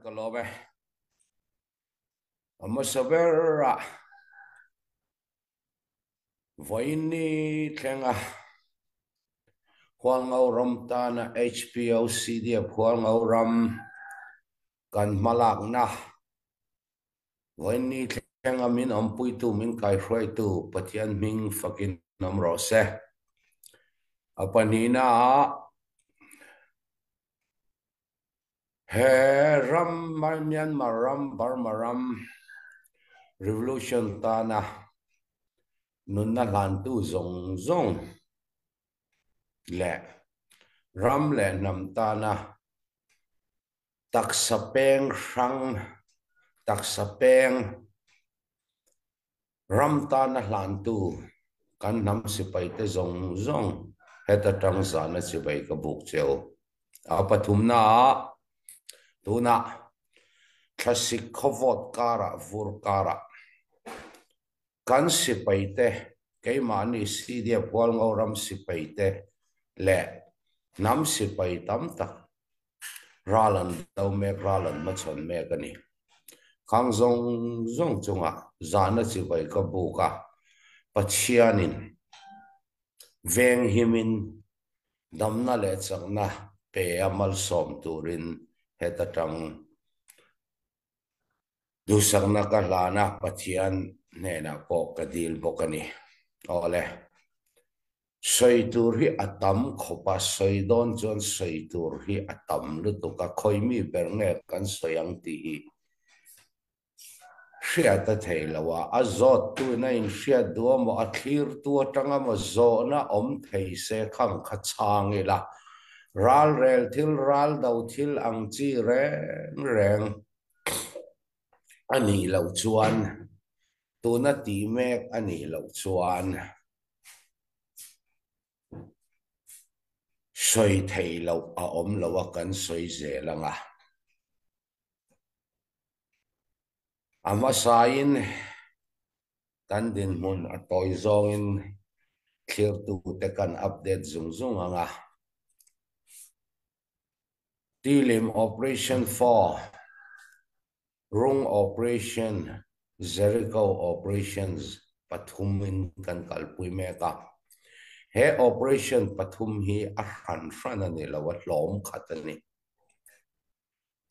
ka lawm e. A hmasa berah vawiin ni thlenga Hualngo ram tana HPOCDF Hualngo ram kan hmalakna vawiin ni thlenga min awmpuitu min kaihruaitu Pathian hming fakin awm rawh se. A pahnihnaah He ram, Myanmar ram, Burma ram revolution tana nunna hlantu zawng zawng leh ram leh hnam tana taksa peng hrang, taksa peng ram tana hlantu kan hnam sipaite zawng zawng heta tang zana chibai ka buk cheu. A pathumnaah tunah thlasik khawvawt karah vur karah kan sipaite keimahni CDF Hualngo ram sipaite leh hnam sipai tam tak ral an do mek, ral an hmachhawn mek a ni. Khang zawng zawng chungah zahna chibai ka buk a, Pathianin venghimin damna leh chakna pe a malsawm turin heta tang duhsakna ka hlan a, Pathian hnenah pawh ka dil bawk a ni. Awle, sawi tur hi a tam khawp a, sawi dawn chuan sawi tur hi a tam lutuk a, khawi mi ber nge kan sawi ang tih hi Hriat a thei lo a, a zawttuin a inhriat duh a maw, a thlirtu atanga maw zawhna awm thei se khang kha chhang ila, ralrel thil, ral do thil ang chi reng reng a nih loh chuan, tuna tih mek a nih loh chuan sawi thei loh a awm lo a, kan sawi zel ang a. A hmasain kan dinhmun a tawi zawngin thlirtute kan update zung zung ang a. Tilim Operation 4, Rung Operation, Jericho Operations pathumin kan kalpui mek a. He operation pathum hi a hran hran a ni lo, a hlawm khat a ni.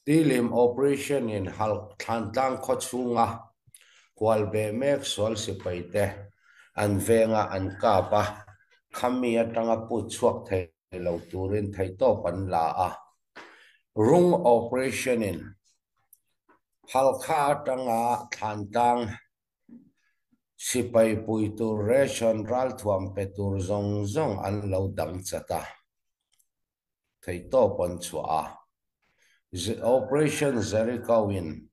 Tilim Operation in Halk Thlantlang khaw chhunga hual beh mek sual sipai te an venga an kap a, khami atanga put chhuak thei lo turin theihtawp an la a. Rung Operation in Halkha atanga Thlantlang sipai pui tur ration ralthuam pe tur zawng zawng an lo dang chat a. Theihtawp an chhuah a. Operation Jericho-in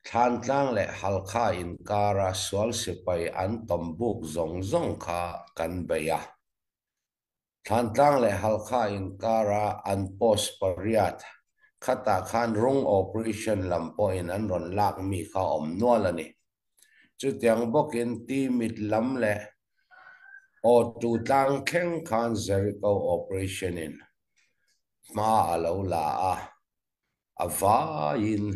Thlantlang leh Halkha inkara sual sipai an tawm buk zawng zawng kha kan bei a. Thlantlang leh Halkha inkara an post pariat khatah khan rung operation lam pawhin an rawn lak mi kha awm nual a ni. Chutiang bawkin Timit lam leh Awtu tlang thleng khan Jericho operation-in hma a lo la a, a vaiin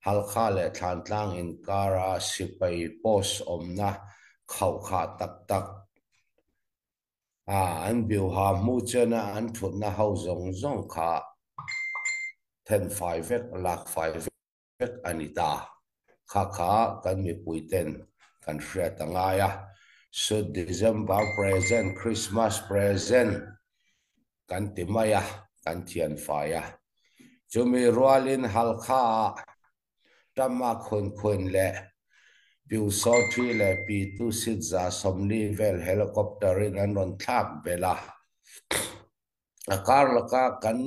Halkha leh Thlantlang inkara sipai post awmna khauhkhah tak tak a an biuha hmuh chena an thutna ho zawng zawng kha thenfai vek, lakfai vek. vek a ni ta. Kha kha kan mipuiten kan hriat a ngai a, Sut December present, Christmas present kan ti mai a, kan thian fai a. Chumi rualin Halkha ah Tama Khun Khun leh Piu Saw Thi leh Pi Tu Sit za 40 vel helicopter in an rawn thlak belh a. A kar laka kan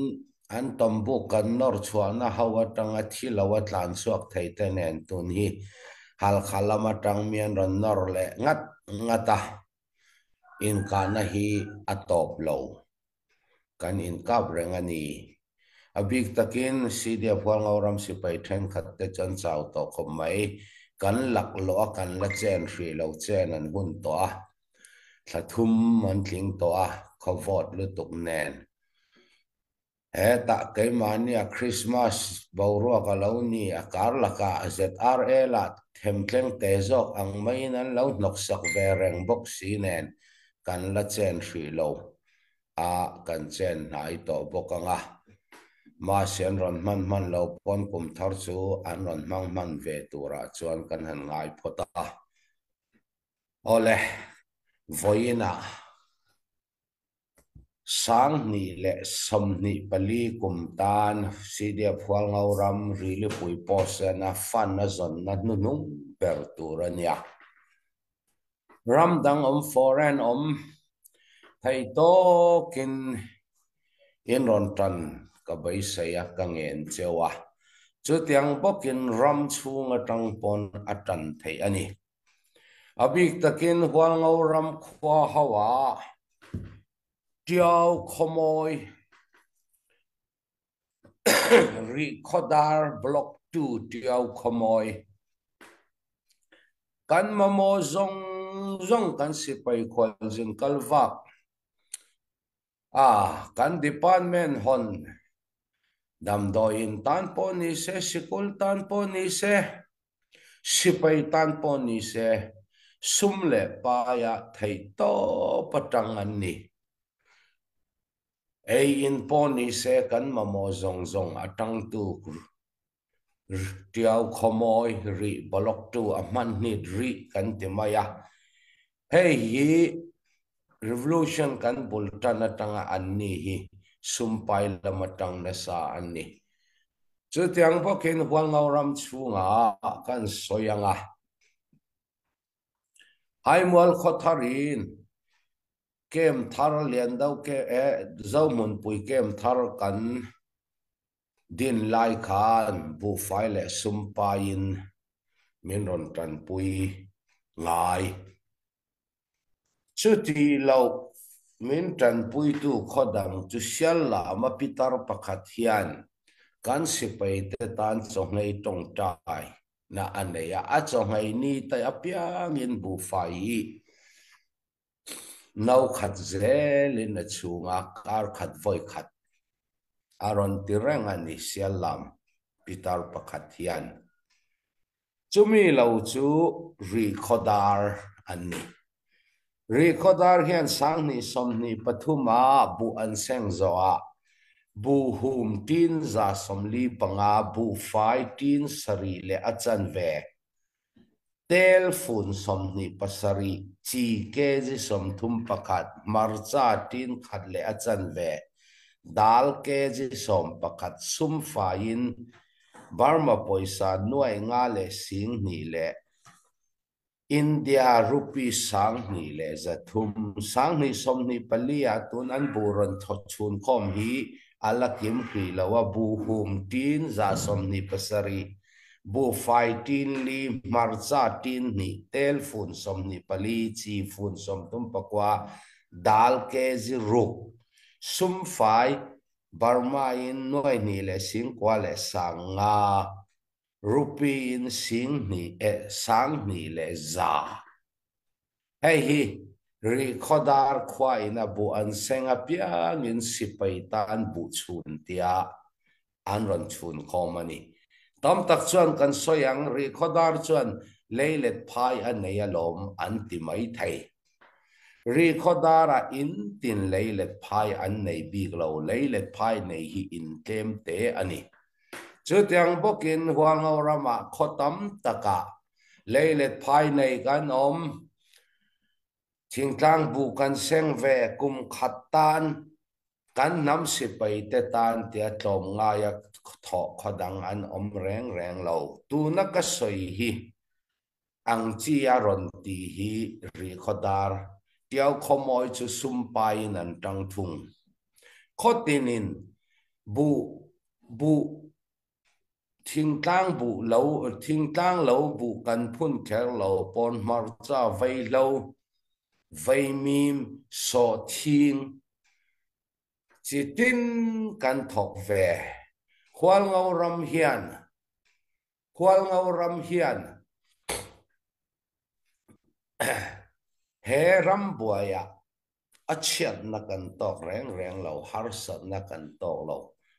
an tawmbuk kan nawr chhuahna ho atanga thi lo a tlan chhuak thei te nen tun hi Halkha lam atang mi an rawn nawr leh ngat ngat a, inkahna hi a tawp lo. Kan inkap reng a ni. A bik takin CDF Hualngo ram sipai thenkhat te chuan chau tawh khawp mai. Kan laklawh a kan la chen hrih lo chen an hun tawh a. Thla thum an tling tawh a, khaw vawt lutuk nen. Hetah keimahnia Krismas boruak a lo ni a kar lakah ZRA lah themtleng te zawk ang maiin an lo hnawksak ve reng bawk si nen kan la chen hrih lo a, kan chen hnai tawh bawk ang a. Mahse an rawn hman hman lo pawn kum thar chu an rawn hmang hman ve turah chuan kan han ngai phawt a. Awle, vawiinah. 2024 kum tan CDF Hualngo ram Rilipui pawhsena fund a zawnna hnuhnung ber tur a nia. Ram dang awm foreign awm thei tawkin in rawn tan ka beisei a ka ngen cheu a. Chutiang bawkin ram chhung atang pawn a tan theih a ni. A bik takin Hualngo ram khua ho ah Tiau Khawmawi Rihkhawdar Block 2 Tiau Khawmawi kan mamawh zawng zawng kan sipai khualzin kal vak a kan department hawn damdawiin tan pawh ni se, sikul tan pawh ni se, sipai tan pawh ni se sum leh paia theih tawp atang an ni. Ei in pawh ni se kan mamawh zawng zawng atangtu Tiau khawmawi rih bawlawktu a hman hnit rih kan ti mai a. Hei hi revolution kan bul tan atanga an ni hi sumpai lam atang nasa an ni. Chutiang bawkin Hualngo ram chhungah kan sawi ang a. Haimual khawtharin kem thar lian deuh ke e Zohmunpui kem thar kan Din lai khan buhfai leh sum paiin min rawn tanpui ngai. Chuti loh min tanpuitu khaw dang chu sial lama pitar pakhat hian kan sipaite tan chawhngei tawngtai na a nei a, a chawhngei ni te apiangin buhfai hi No khat zelin a chhunga kar khat vawi khat a rawn ti reng a ni Siallam pitar pakhat hian. Chumi lo chu Rihkhawdar an ni. Rihkhawdar hian 2023 a buh an seng zawhah buh hum tin 45 buh fai tin sarih leh a chanve Tel fun 27, chi kg 31, hmarcha tin khat leh a chanve, dal kg 11, sum faiin Burma pawisa nuai nga leh sing hnih leh India rupee 2300, 2024 ah tun an buh rawn thaw chhun khawm hi a la kim hrih lo a, buh hum tin 27, Buhfai tin li, hmarcha tin hnih, tel fun 24, chi fun 39, dal kg ruk, sumfai, Burma in nuai hnih leh singkua leh sang nga, rupee in sing hnih eh sang hnih leh za. Hei hi Rihkhawdar khua in a buh an seng apiangin sipai tan buh chhun tia an rawn chhun khawm a ni. Tam tak chuan kan sawi ang, Rihkhawdar chuan leilet phai a nei alawm an ti mai thei. Rihkhawdarah in tin leilet phai an nei bik lo, leilet phai nei hi in tlem te a ni. Chutiang bawkin Hualngo ramah khaw tam takah Leilet phai nei kan awm. Thingtlang buh kan seng ve kum khat tan kan hnam sipai te tan tia tlawm ngaia thawh khaw dang an awm reng reng lo. Tuna ka sawi hi ang chi a rawn ti hi Rihkhawdar Tiau Khawmawi chu sum paiin an tang thung. Khaw tinin buh buh Thingtlang buh lo, thingtlang lo buh kan phun kher lo, pawn hmarcha vaihlo, vaimim, sawhthing, chi tin kan thawk ve. Hualngo ram hian, Hualngo ram hian he ram buaiah a chhiatna kan tawk reng reng lo, harsatna kan tawk lo.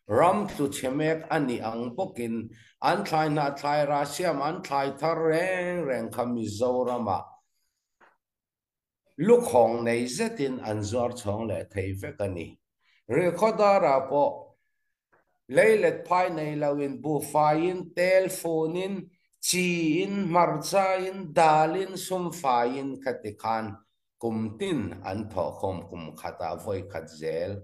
Ram tlu chhe mek a nih ang bawkin an thlai hnah thlai rah siam an thlai thar reng reng kha Mizoramah lukhawng nei zetin an zuar chhawng leh thei vek a ni. Rilkhawdara pawh leilet phai nei loin buhfaiin, tel funin, chiin, hmarchain, dalin, sumfaiin khati khan Kum tin an thawhkhawm kum khatah vawi khat zel.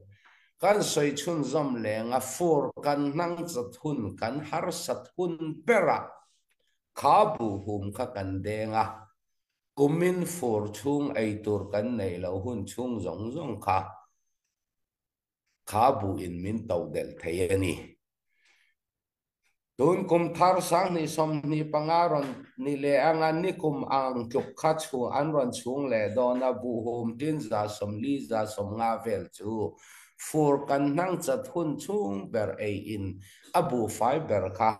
Kan sawi chhunzawm lenga fur kan hnang chat hun kan harsat hun berah kha buhhum kha kan deng a, kumin fur chhung ei tur kan neih loh hun chhung zawng zawng kha kha buhin min to delh thei a ni. Tun kum thar 2025 rawn ni leh anga nikum ang tluk kha chhung an rawn chhung leh dawn a, buhhum tin 40 50 vel chu fur kan hnang chat hun chhung ber ei in a buhfai ber kha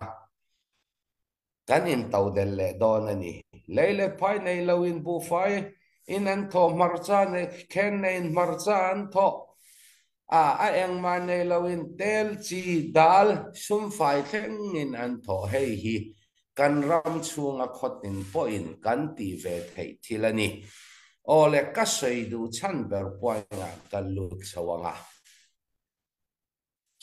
kan intodelh leh dawn a ni. Lei leh phai nei lo in buhfai in an thawh hmarcha nei khen nei in hmarcha an thawh a, a engmah nei lo in tel chi dal sumfai thleng in an thawh hei hi kan ram chhunga khawtin pawhin kan tih ve theih thil a ni. Aw le ka sawi duh chhan ber puaingah ka lut chho ang a.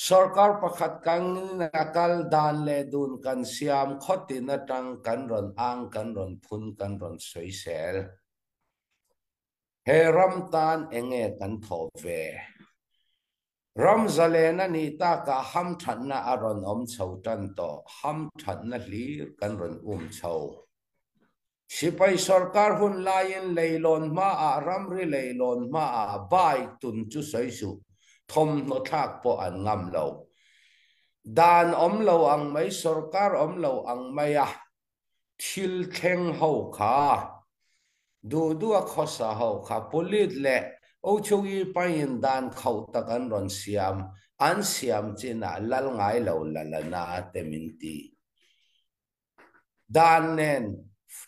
Sorkar pakhat kangin a kal dan leh dun kan siam khawtin atang kan rawn ang, kan rawn phun, kan rawn sawisel. He ram tan enge kan thawh ve? Ram zalen a nih takah hamthatna a rawn awm chho tan tawh, hamthatna hlir kan rawn um chho. Sipai sorkar hun laiin leilawn hmaah ramri leilawn hmaah bike tun chu sawi suh, thawmhnaw thlak pawh an ngam lo. Dan awm lo ang mai, sorkar awm lo ang maia thil thleng ho kha, duh duha khawsa ho kha police leh OCHOE pain dan khauh tak an rawn siam, an siam chinah lal ngai lo la la na te min ti. Dan nen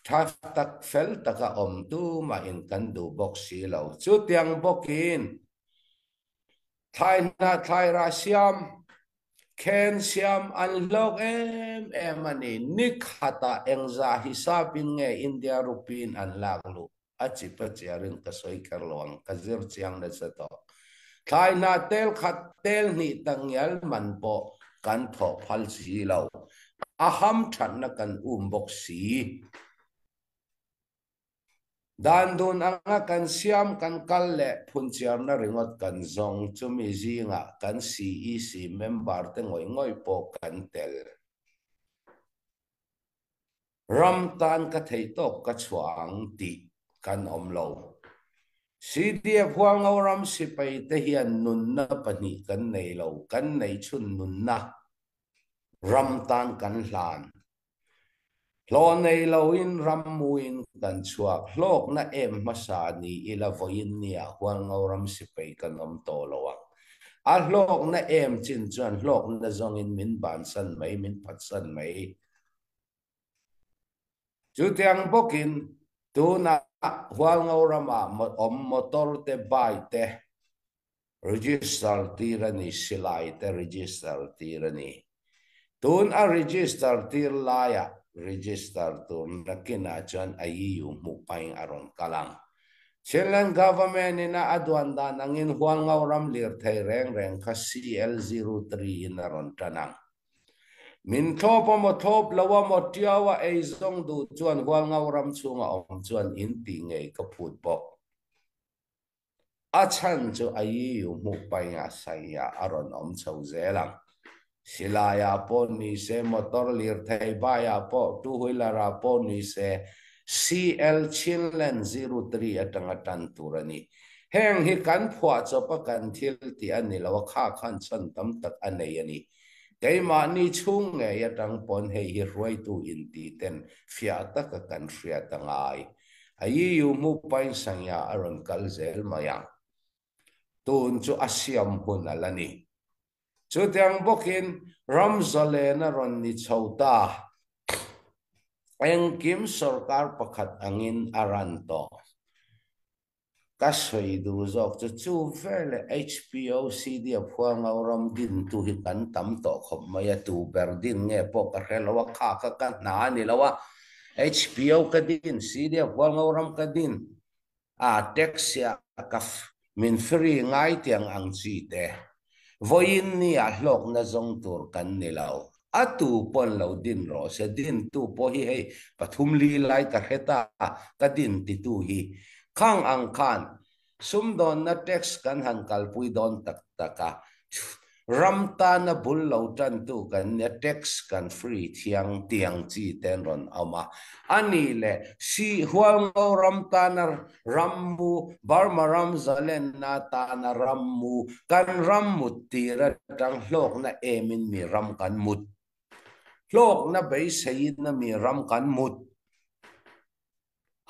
tha tak fel taka awm tumahin kan duh bawk si lo. Chutiang bawkin thlai hnah thlai rah siam, khen siam an hlawk em em a ni. Ni khatah engzah hisapin nge India rupee-in an lak luh a chip a chiarin ka sawi kher lo ang, ka zir chiang nasa tawh. Thlai hnah tel khat tel hnih tak ngial man pawh kan thawh phal si lo, a ham thatna kan um bawk si. Dan dun anga kan siam kan kal leh phunchiarna ringawt kan zawng, chumi zingah kan CEC member te ngawih ngawih pawh kan tel. Ram tan ka theih tawk ka chhuah ang tih kan awm lo. CDF Hualngo ram sipai te hian nunna pahnih kan nei lo, kan nei chhun nunna ram tan kan hlan. Hlawh nei loin ram muin kan chhuak, hlawkna em hmasa ni ila vawiin nia Hualngo ram sipai kan awm tawh lo ang. A hlawkna em chin chuan hlawkna zawngin min bansan mai, min phatsan mai. Chutiang bawkin tunah Hualngo ramah awm motor te, bike te register tir a ni, silai te register tir a ni. Tun a register tir laiah register tur nakinah chuan a EU hmuh pahin a rawn kal ang. Chinland government in a a duan dan angin Hualngo ram lirthei reng reng kha CL03 in a rawn tan ang. Min thlawp a maw thlawp lo a maw tiau a ei zawng duh chuan Hualngo ram chhunga awm chuan in tih ngei ka phut bawk. A chhan chu a yiu hmuh painga saia a rawn awm chho zel ang. Silaiah pawh ni se, motor lirthei baiah pawh, two wheeler ah pawh ni se, CL Chinland 03 atanga tan tur a ni. Heng hi kan phuahchawp a kan thil tih a ni lo a, kha khan chhan tam tak a nei a ni. Keimahni chhung ngei atang pawn hei hi hruaitu inti ten fiah taka kan hriat a ngai. A EU hmu pain Sangya a rawn kal zel mai ang. Tun chu a siam hun a la ni. Chutiang bawkin ram zalen a rawn ni chho ta. Engkim sorkar pakhat angin a ran tawh. Ka sawi duh zawk chu chu veleh HPOCD a Phualngo ram din tu hi kan tam tawh khawp mai a, tu ber din nge pawh ka hre lo a, kha kha ka hna a ni lo a, HPO ka din, CD a Phualngo ram ka din a, taxi ah ka min free ngai tiang ang chi te vawiin ni ah hlawkna zawng tur kan ni lo, a tu pawn lo din rawh se, din tu pawh hi hei pathum li lai ka hre ta, ka din ti tu hi khang ang khan sumdawnna tax kan han kalpui dawn tak tak a, Ram tana bul lo tantu kan nia, tax kan free thiang tiang chi te an rawn awm a. A nih leh si Hualngo ram tana rammu, Burma ram zalenna tana rammu, kan ram mut tir atang hlawkna emin mi ram kan mut. Hlawkna beiseiin a mi ram kan mut.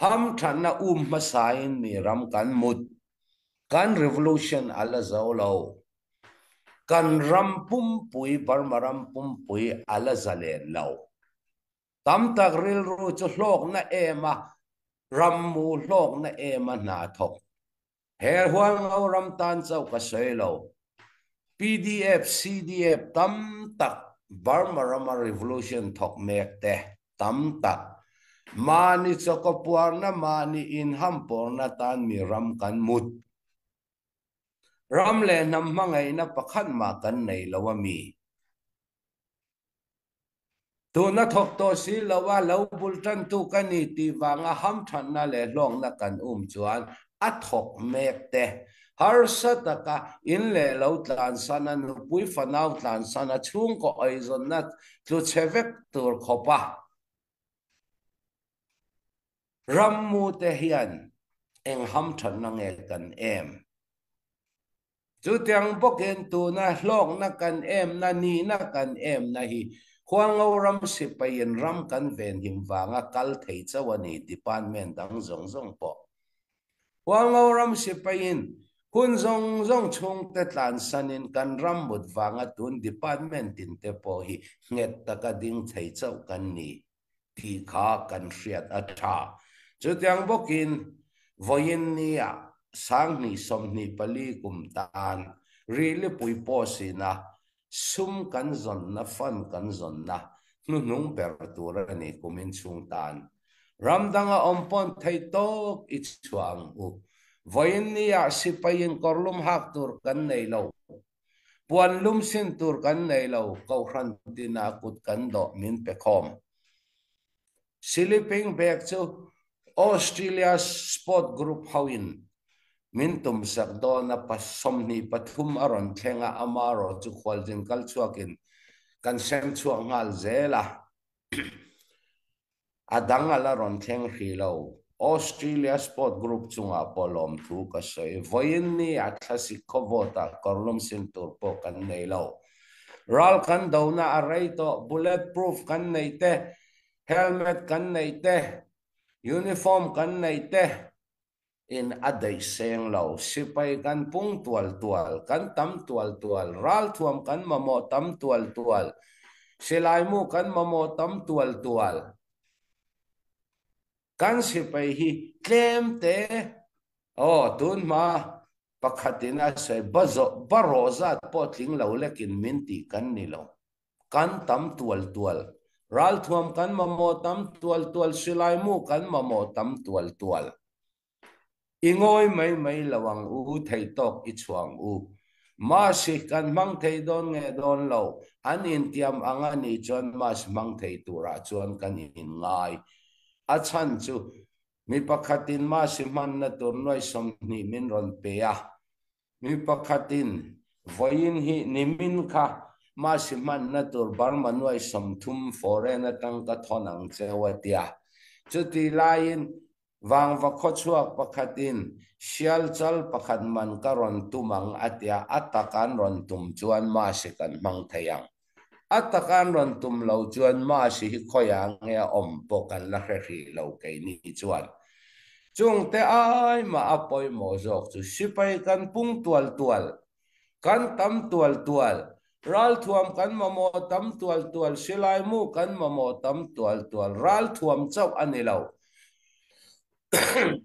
Hamthatna um hmasain mi ram kan mut. Kan revolution a la zo lo. Kan ram pumpui, Burma ram pumpui a la zalen lo. Tam tak rilru chu hlawkna em a, rammu hlawkna em a hna thawk. He Hualngo ram tan chauh ka sawi lo. PDF, CDF tam tak Burma rama revolution thawk mek te tam tak. Mahni chawkaw puarna, mahni inhampawrna tan mi ram kan mut. Ram leh hnam hmangaihna pakhat mah kan nei lo a mi. Tuna thawk tawh si lo a lo bul tantu ka ni tih vanga hamthatna leh hlawkna kan um chuan a thawk mek te. Harsa taka in leh lo tlansan a, nupui fanau tlansan a, chhungkaw eizawnna tlu chhe vek tur khawpa rammu te hian eng hamthatna nge kan em? Chutiang bawkin tuna hlawkna kan emna, nihna kan emna hi Hualngo ram sipaiin ram kan venhim vanga kal thei chauh a ni, department dang zawng zawng pawh. Hualngo ram sipaiin hun zawng zawng chhungte tlansanin kan ram mut vanga tun department tin te pawh hi nghet taka ding thei chauh kan ni tih kha kan hriat a tha. Chutiang bawkin vawiin nia 2024 kum tan Rilipui pawhsina sum kan zawnna, fund kan zawnna hnuhnung ber tur a ni kumin chhung tan. Ram danga awm pawn thei tawk i chhuah ang u. Vawiin nia sipaiin kawrlum hak tur kan nei lo. Puan lum sin tur kan nei lo, Kohhran tinah kut kan dawh min pe khawm. Sleeping bag chu Australia Sport Group hoin min tumsak dawn a, 23 a rawn thleng a, amarawh chu khualzin kal chhuakin kan sem chhuak nghal zel a. A dang a la rawn thleng hrih lo. Australia Sport Group chungah pawh lawmthu ka sawi. Vawiin ni a thlasik khawvawtah kawrlum sin tur pawh kan nei lo. Ral kan dona a rei tawh, bullet proof kan nei te, helmet kan nei te, uniform kan nei te in a daih seng lo. Sipai kan pung tual tual, kan tam tual tual, ralthuam kan mamawh tam tual tual, silaimu kan mamawh tam tual tual. Kan sipai hi tlem te, aw tun hma pakhatin a sawi ba rawh zat pawh tling lo lekin min tih kan ni lo. Kan tam tual tual. Ralthuam kan mamawh tam tual tual, silaimu kan mamawh tam tual tual. I ngawi mai mai lo ang u, thei tawk i chhuang u. Mask hi kan hmang thei dawn nge dawn lo, an intiam ang a nih chuan mask hmang thei turah chuan kan inngai. A chhan chu mi pakhatin mask hi hmanna tur nuai 20 min rawn pe a, mi pakhatin vawiin hi nimin kha mask hi hmanna tur Burma nuai 30 foreign atang ka thawn ang cheu a tia. Chutih laiin Vangva khawchhuak pakhatin sial chal pakhat man ka rawn tum ang a tia, a takan rawn tum chuan Masi kan hmang thei ang. A takan rawn tum lo chuan Masi hi khawiah nge a awm pawh kan la hre hrih lo keini chuan. Chungte ai mah a pawimawh zawk chu sipai kan pung tual tual, kan tam tual tual, ralthuam kan mamawh tam tual tual, silaimu kan mamawh tam tual tual, ralthuam chauh a ni lo.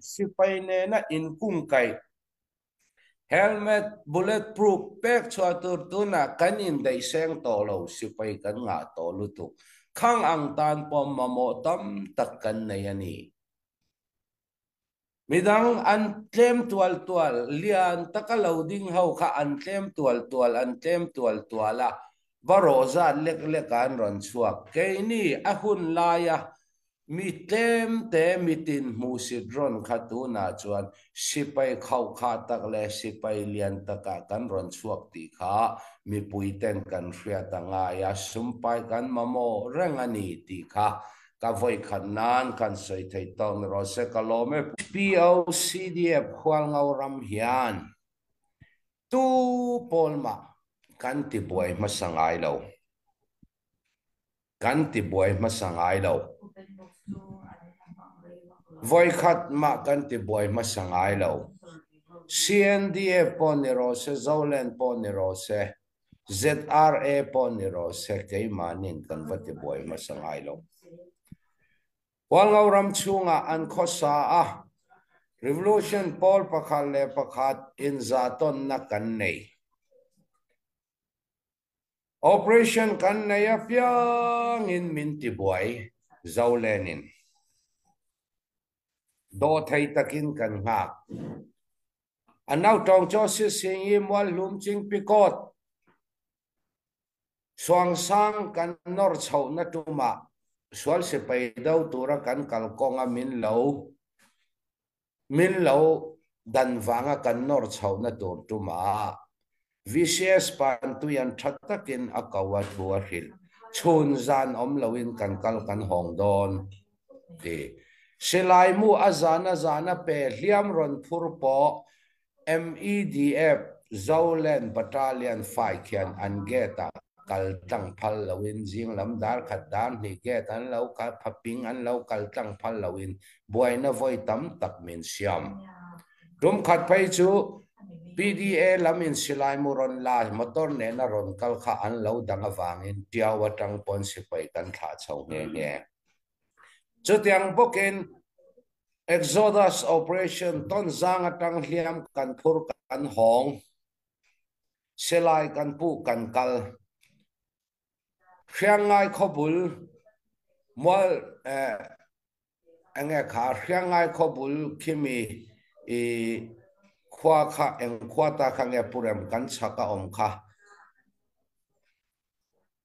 Sipai nena inkungkaih. Helmet bullet proof pek chhuah tur tunah kan indaih seng tawh lo, sipai kan ngah tawh lutuk. Khang ang tan pawh mamawh tam tak kan nei a ni. Midang an tlem tual tual, lian taka lo ding ho kha an tlem tual tual, an tlem tual tual a, va rawh zat lek lek ah an rawn chhuak. Keini a hun laia Mi tlemte mitin hmuhsit rawn kha tunah chuan sipai khauhkhah tak leh sipai lian takah kan rawn chhuak tih kha mipuiten kan hriat a ngai a, sumpai kan mamawh reng a ni tih kha ka vawikhat nan kan sawi thei tawk ni rawh se ka lawm e. POCDF Hualngo ram hian tu pawl mah kan tibuai hmasa ngai lo. Kan ti buai hmasa ngai lo. Vawikhat mah kan ti buai hmasa ngai lo. CNDF pawh ni rawh se, Zoland pawh ni rawh se, ZRA pawh ni rawh se keimahnin kan va ti buai hmasa ngai lo. Hualngo ram chhungah an khawsa a, Revolution pawl pakhat leh pakhat inzahtawnna kan nei. Operation kan nei apiangin min tibuai zo lenin dawhthei takin kan nghak. A nautawng chaw si sing i mual hlum ching pikawt suangsang kan nawr chhohna tumah sual sipai do tura kan kalkawnga min lo Min lo dan vanga kan nawr chhohna tur tumah VCS Pantui an tha takin a ko a thu a hrilh. Chhun zan awm loin kan kal kan hawng dawn ti. Silai mu a zan a zan a pe hliam rawn phur pawh MEDF Zoland Battalion fai khian an gate ah kal tlang phal loin zing lam dar khat dar hnih gate an lo kal phaping an lo kal tlang phal loin buaina vawi tam tak min siam. Tum khat phei chu PDA lam in silai mu rawn la motor nena rawn kal kha an lo dang avangin Tiau atang pawn sipai kan thlah chho nghe nghe. Chutiang bawkin Exodus Operation tawnzang atang hliam kan phur kan hawng, silai kan puh kan kal. Hriangngai khawbul mual eh enge kha Hriangngai khawbul khimi i khua kha eng khua ta kha nge Purem kan chhak a awm kha.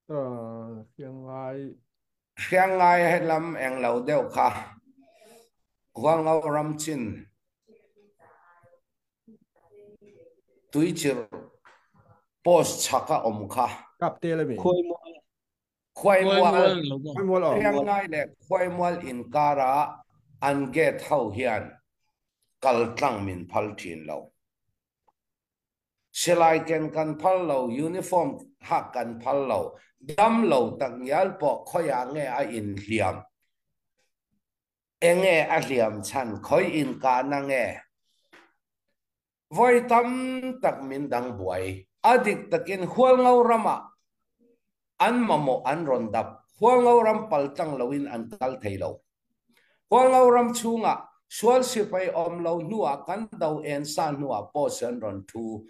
Hriangngai. Hriangngai helam eng lo deuh kha Hualngo ram chin tuichirh post chhak a awm kha. Kapte la mi. Khuaimual. Khuaimual. Khuaimual aw. Hriangngai leh Khuaimual inkara an gate ho hian kal tlang min phal thin lo. Silai ken kan phal lo, uniform hak kan phal lo, dam lo tak ngial pawh khawiah nge a inhliam? Enge a hliam chhan? Khawi inkahna nge? Vawi tam tak min dang buai. A dik takin Hualngo ramah an mamawh an rawn dap. Hualngo ram pal tlang loin an kal thei lo. Hualngo ram chhungah sual sipai awm lo hnuah kan do en sa hnuah post an rawn thu.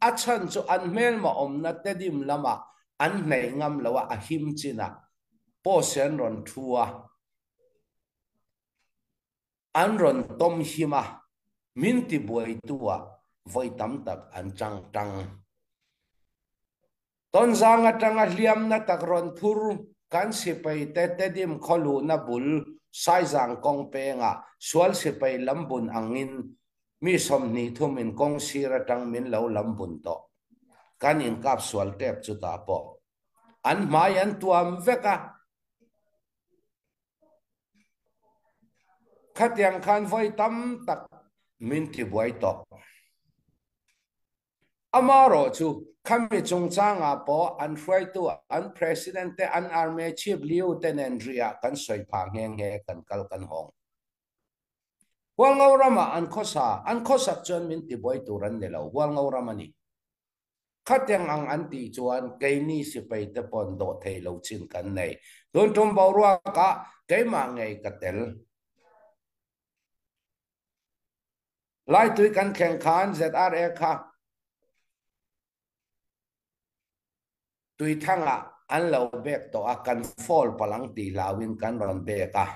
A chhan chu an hmelma awmna tedim lamah an hnaih ngam lo a, a him chinah post an rawn thu a. An rawn tawm him a, min tibuaitu ah vawi tam tak an chang tang. Tawnzang atanga hliamna tak rawn phur kan sipai te Tedim khawluhna bul Saizang kawng pengah sual sipai lambun angin mi 23 in kawng sir atang min lo lambun tawh. Kan inkap sual tep chutah pawh an hmai an tuam vek a. Khatiang khan vawi tam tak min tibuai tawh. Amarawh chu khami chungchangah pawh an hruaitu an President te an Army Chief Liu te nen riah kan sawi phah nghe nghe kan kal kan hawng. Hualngo ramah an khawsa, an khawsak chuan min tibuai tur an ni lo, Hualngo ram a ni. Khatiang ang an tih chuan keini sipai te pawn dawh theih lo chin kan nei. Tun tum boruakah keimah ngei ka tel. Laitui kan thleng khan ZRA kha Tuithangah an lo bek tawh a, kan fall palang tih hlauhin kan rawn bek a.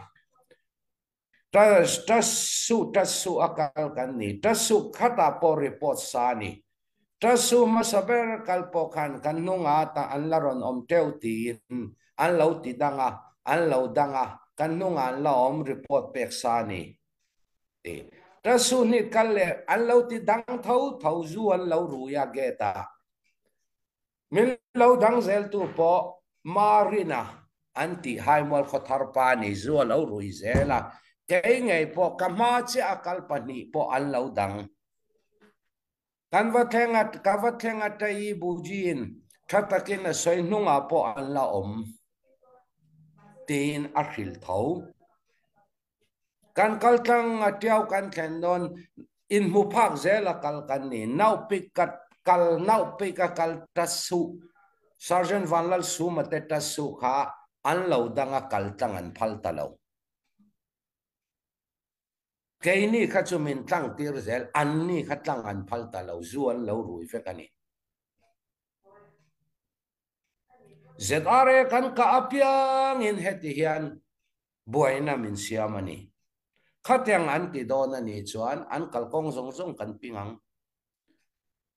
Tasu tasu a kal kan ni. Tasu khatah pawh report sa a ni. Tasu hmasa ber kal pawh khan kan hnungah ta an la rawn awm teuh tiin an lo ti dang a, an lo dang a, kan hnungah an la awm report pek sa a ni. Ti. Tasu hnih kal leh an lo ti dang tho tho zu an lo rui a gate ah. Min lo dang zeltu pawh Marina an tih Haimual khawthar pa ni zu a lo rui zel a, kei ngei pawh ka hma chiah a kal pahnih pawh an lo dang. Kan va thleng a, ka va thleng a Tayi Bujiin tha takin a sawi hnungah pawh an la awm tiin a hrilh tho. Kan kal tlang a tiau kan thlen dawn inhmu phak zel a kal kan ni. Naupik ka kal naupik a kal ta suh Sergeant Vanlalsuma te ta suh kha an lo dang a kal tlang an phal ta lo. Keini kha chu min tlang tir zel anni kha tlang an phal ta lo zu an lo rui vek a ni. ZRA kan kah apiangin heti hian buaina min siam a ni. Khatiang an ti dawn a nih chuan an kalkawng zawng zawng kan ping ang.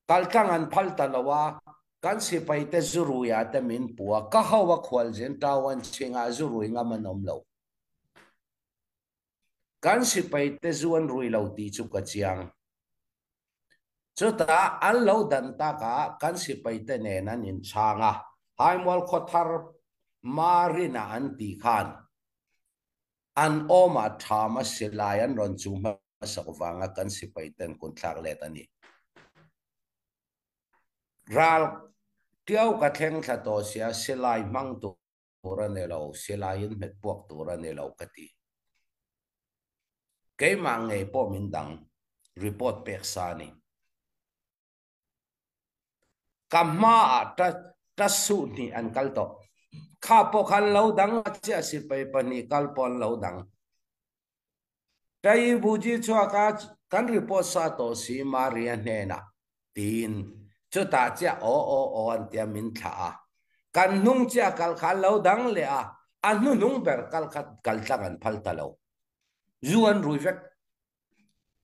Kaltlang an phal ta lo a, kan sipaite zuruia te min pu a, ka ho a khualzin tau an chhingah zurui ngam an awm lo. Kan sipaite zu an rui lo tih chu ka chiang. Chutah an lo dan takah kan sipaite nen an inchhang a, Haimual khawthar Marina an tih khan an awmah thama silai an rawn chu hmasak vanga kan sipaiten kunthlak let a ni. Ral tiau ka thleng thla tawh sia silai hmang tur tur a ni lo, silaiin hmet puak tur a ni lo ka ti. Keimah ngei pawh min dang, report pek sa a ni. Ka hmaah ta ta suh hnih an kal tawh. Kha pawh khan lo dang a chiah sipai pahnih kal pawh an lo dang. Tayi Buji chhuak a kan report sa tawh si Maria hnenah tiin chutah chiah aw aw aw an tia min thlah a. Kan hnung chiah kal kha an lo dang leh a, a hnuhnung ber kal kha kal tlang an phal ta lo. Zu an rui vek.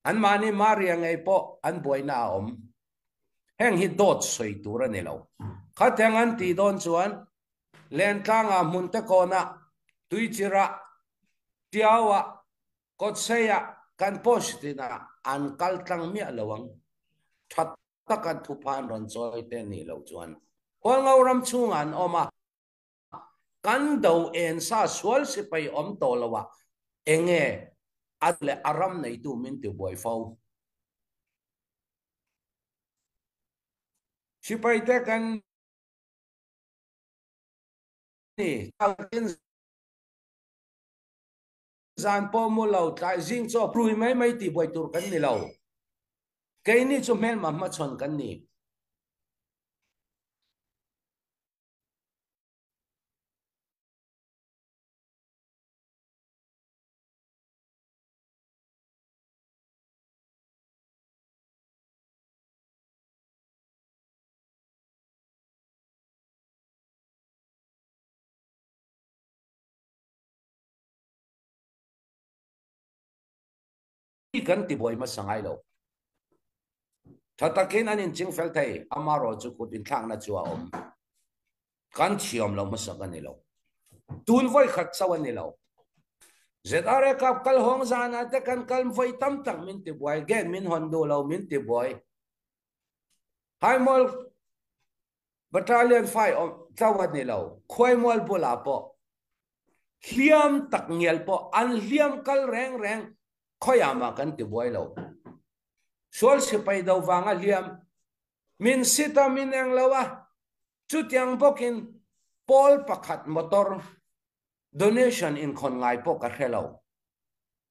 Anmahni Maria ngei pawh an buaina a awm. Heng hi dawt sawi tur a ni lo. Khatiang an tih dawn chuan Lentlangah hmun te kawnah, Tuichirah, Tiauah, Kawtseiah kan post tinah an kal tlang miah lo ang. Tha taka thupha an rawn chawi te nih loh chuan Hualngo ram chhungah an awm a, kan do en sa sual sipai awm tawh lo a, enge a leh a ram neitu min ti buai fo. Sipai te kan ni. Tin zan pawh mu lo tlai zing chaw prui mai mai tih buai tur kan ni lo. Keini chu hmelma hmachhawn kan ni. Kan ti buai hmasa ngai lo. Tha takin an inching fel thei, amarawh chu kut inthlakna chu a awm. Kan thiam lo hmasa ka ni lo. Tun vawi khat chauh a ni lo. ZRA kap kal hawng zanah te kan kal vawi tam tak min ti buai, gate min hawn duh lo min ti buai. Haimual Battalion fai awm chauh a ni lo, Khuaimual bulah pawh hliam tak ngial pawh an hliam kal reng reng khawiah mah kan ti buai lo. Sual sipai do vanga hliam min sit a min eng lo a, chutiang bawkin pawl pakhat motor donation inkhawn ngai pawh ka hre lo.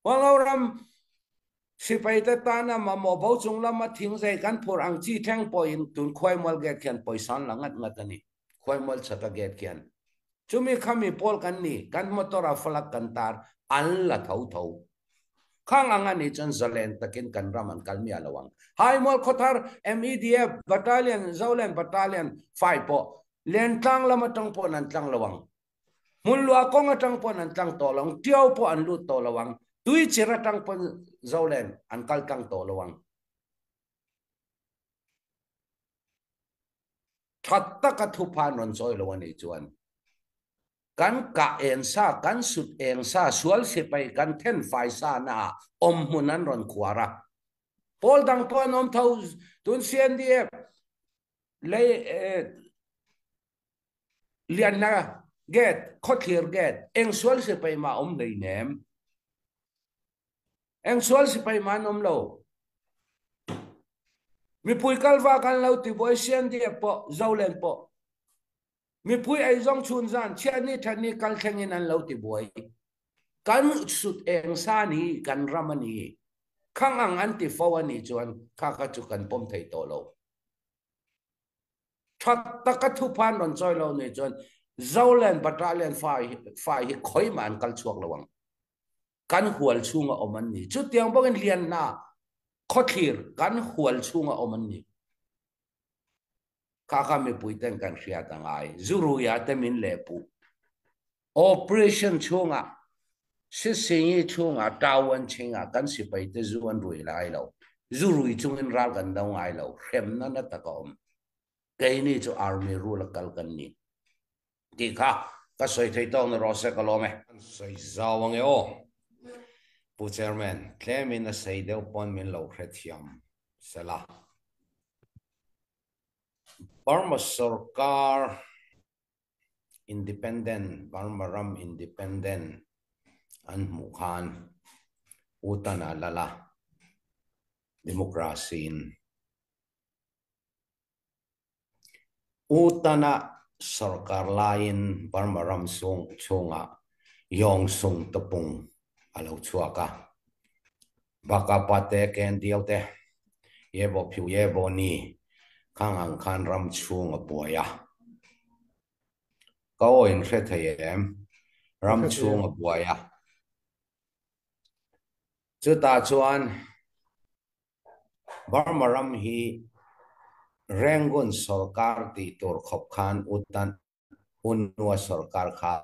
Huangoram sipaite tana mamawh bo chung lama thingzei kan phur ang chi thleng pawhin tun Khuaimual gate khian pawisa an la ngat ngat a ni. Khuaimual chhaka gate khian. Chumi khami pawl kan ni, kan motor a flag kan tar an la tho tho. Khang ang a nih chuan zalen takin kan ram an kal miah lo ang. Haimual Khawthar MEDF Battalion, Zoland Battalion fai pawh Lentlang lam atang pawhin an tlang lo ang. Hmunluah kawng atang pawhin an tlang tawh lo ang. Tiau pawh an lut tawh lo ang. Tuichir atang pawhin Zoland an kal tlang tawh lo ang. Tha taka thupha an rawn chawi lo a nih chuan kan kah eng sa, kan sut eng sa, sual sipai kan then fai sa naah awmhmun an rawn khuar a. Pawl dang pawh an awm tho, tun CNDF lei lianna gate, khawthlir gate, eng sual sipai mah awm hleinem. Eng sual sipai mah an awm lo. Mipui kalva kan lo ti buai CNDF pawh, Zoland pawh. Mipui eizawng chhun zan chhiatni thatni kal thlengin an lo ti buai. Kan sut eng sa ni kan ram a ni. Khang ang an ti fo a nih chuan kha kha chu kan pawm thei tawh lo. Tha taka thuphan rawn chawi lo nih chuan Zoland Battalion fai hi khawimah an kal chhuak lo ang. Kan hual chhunga awm an ni. Chutiang bawkin Lianhna khawthlir kan hual chhunga awm an ni. Kha kha mipui ten kan hriat a ngai. Zuruia te min leh puh. Operation chhungah Sisingi chhungah Tau an chhingah kan sipai te zu an rui lai lo. Zu rui chungin ral kan do ngai lo. Hremna na tak a awm. Keini chu army rule a kal kan ni. Tih kha ka sawi thei tawk ni rawh se ka lawm e. An sawi zau ange aw. Pu Chairman, tlemin a sei deuh pawn min lo hrethiam sela. Burma sorkar independent, Burma ram independent an hmuh khan Utana lala democracy in Utana sorkar laiin Burma ram chhungah Yong Sung Tupung a lo chhuak a. Baka pate ken diau te, ye bo phiu ye bo ni, khang ang khan ram chhung a buai a. Ka aw in hre thei em? Ram chhung a buai a. Chutah chuan Burma ram hi Rangoon sorkar tih tur khawp khan Utan Unua sorkar kha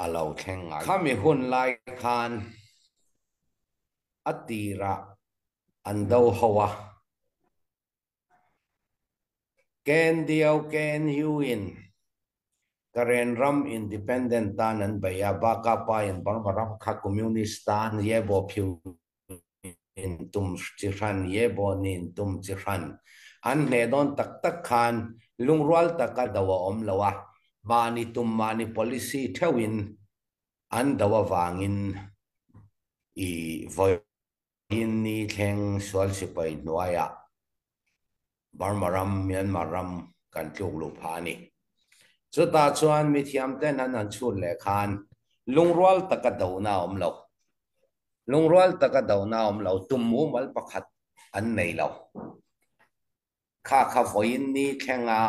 a lo thleng ngai. Khami hun lai khan a tirah an do ho a. Ken Dio Ken Yu in Karen ram independent tan an bei a, Baka pa in Burma ram kha communist tan ye bo phiu in tum chi hran ye bo ni in tum chi hran an hneh dawn tak tak khan lungrual taka do a awm lo a, mahni tum mahni policy theuh in an do avangin i vawi In ni thleng sual sipai hnuaiah Burma ram, Myanmar ram kan tluk luh phah a ni. Chutah chuan mithiam ten an han chhut leh khan lungrual taka dona a awm lo. Lungrual taka dona a awm lo, tum mumal pakhat an nei lo. Kha kha vawiin ni thlenga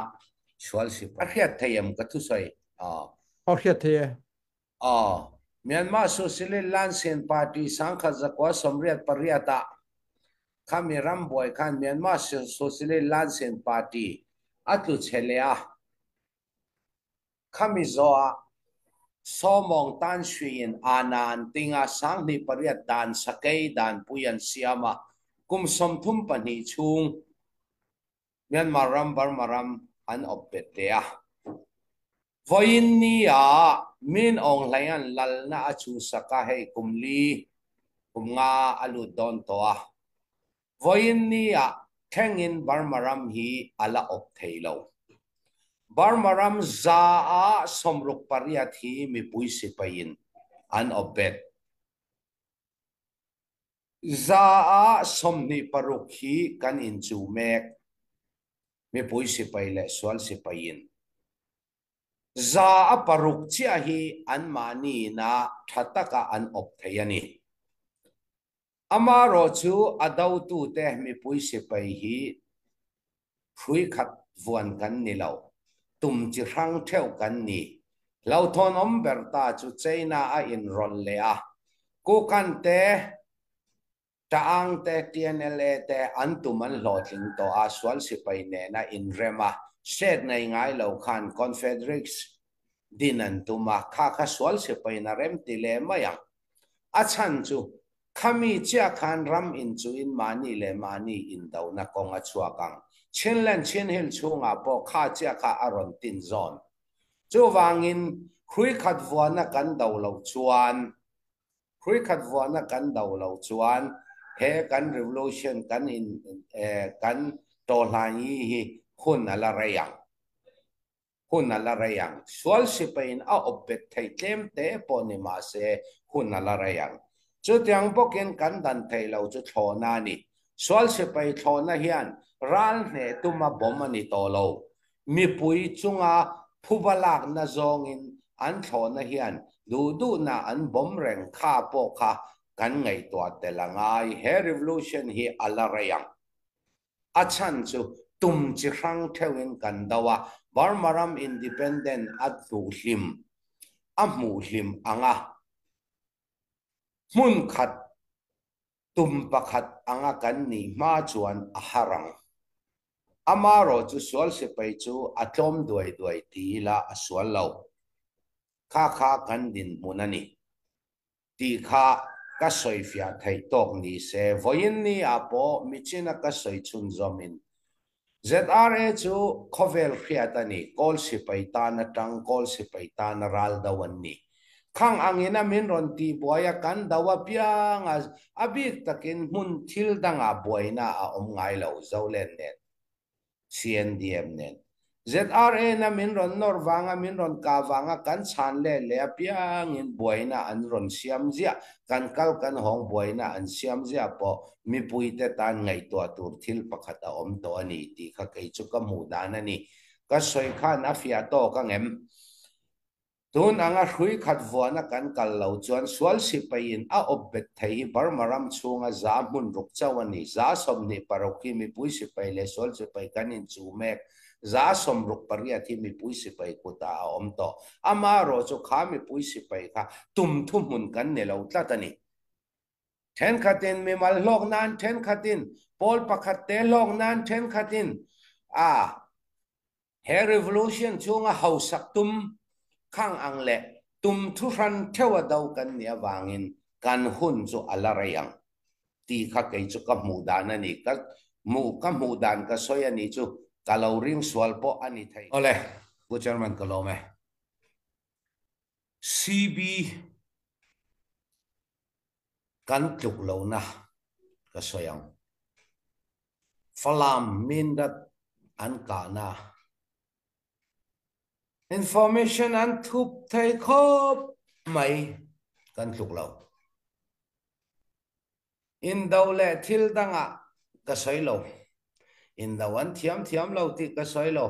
sual sipai. A hriat thei em ka thusawi? Aw hriat thei e. Aw, Myanmar Socialist Lansin Party sangkhat zakua 88 ah khami ram buai khan Myanmar Socialist Lansin Party a tlu chhe leh a, khami zawh ah Saw Mawng Tan Sui in Ana an ting a, 2008 dan sakei danpui an siam a, kum 32 chhung Myanmar ram Burma ram an awp bet leh a. Vawiin ni ah Min Aung Hlaing an lalna a chhuhsak a, hei kum li, kum nga a lut dawn tawh a. Vawiin ni ah thlengin Burma ram hi a la awp thei lo. Burma ram 68% hi mipui sipaiin an awp bet. 26% hi kan inchuh mek. Mipui sipai leh sual sipaiin 6% chiah hi anmahni ina tha taka an awp thei a ni. Amaherawh chu a dotute mipui sipai hi hrui khat vuan kan ni lo, tum chi hrang theuh kan ni. Hlauhthawn awm ber ta chu China a inrawlh leh a. Kukan te Taang te TNLA te an tum an hlawhtling tawh a, sual sipai nena inrema state nei ngai lo khan Confederates din an tum a, kha kha sual sipaiin a rem ti leh mai ang. A chhan chu khami chiah khan ram inchuhin mahni leh mahni indona kawng a chhuak ang. Chinland Chinhill chhungah pawh kha chiah kha a rawn tin zawn. Chuvangin hrui khat vuana kan do loh chuan Hrui khat vuahna kan do lo chuan he kan revolution kan in kan tawhlangi hi hun a la rei ang. Hun a la rei ang. Sual sipaiin a awp bet thei tlem te pawh ni mah se hun a la rei ang. Chutiang bawkin kan dan theih lo chu thlawhna a ni. Sual sipai thlawhna hian ral hneh tuma bawm a ni tawh lo. Mipui chunga phuba lakna zawngin an thlawhna hian duh duhna an bawm reng kha pawh kha kan ngaihtuah tel a ngai. He revolution hi a la rei ang. A chhan chu tum chi hrang theuhin kan do a, Burma ram independent a hmuh hlim a hmuh hlim ang a, hmun khat Tum pakhat anga kan nih hma chuan a har ang. Amarawh chu sual sipai chu a tlawm duai duai ti ila a sual lo. Kha kha kan dinhmun a ni. Tih kha ka sawifiah theih tawk ni se vawiin ni ah pawh michina ka sawi chhunzawmin ZRA chu khawvel hriat a ni, kawl sipai tan atang kawl sipai tana ral do an ni. Khang angin a min rawn tih buai a kan do apiang a, a bik takin hmun thil dangah buaina a awm ngai lo, Zolen nen, CNDM nen. ZRA na min rawn nawr vanga min rawn kah vanga kan chhan leh leh apiangin buaina an rawn siam ziah, kan kal kan hawng buaina an siam ziah pawh mipuite tan ngaihtuah tur thil pakhat a awm tawh a ni tih kha kei chu ka hmuh dan a ni. Ka sawi khan a fiah tawk angem? Tun anga hrui khat vuana kan kal lo chuan sual sipaiin a awp bet thei hi Burma ram chhunga za hmun ruk chauh a ni. 26 hi mipui sipai leh sual sipai kan inchuh mek. 68 hi mipui sipai kutah a awm tawh. Amaherawh chu kha mipui sipai kha tum thuhmun kan ni lo tlat a ni. Thenkhatin mimal hlawk nan, thenkhatin pawl pakhat te hlawk nan, thenkhatin a He revolution chhunga hausak tum khang ang leh tum thuhran theuha do kan nih avangin kan hun chu a la rei ang tih kha kei chu ka hmuh dan a ni. Ka hmuh ka hmuh dan ka sawi a nih chu ka lo ring sual pawh a ni thei. Awle, Pu Chairman ka lawm e. CB kan tluk lohna ka sawi ang. Falam Mindat an kahna information an thup thei khawp mai kan tluk lo. Indo leh thil dangah ka sawi lo. Indo an thiam thiam lo tih ka sawi lo.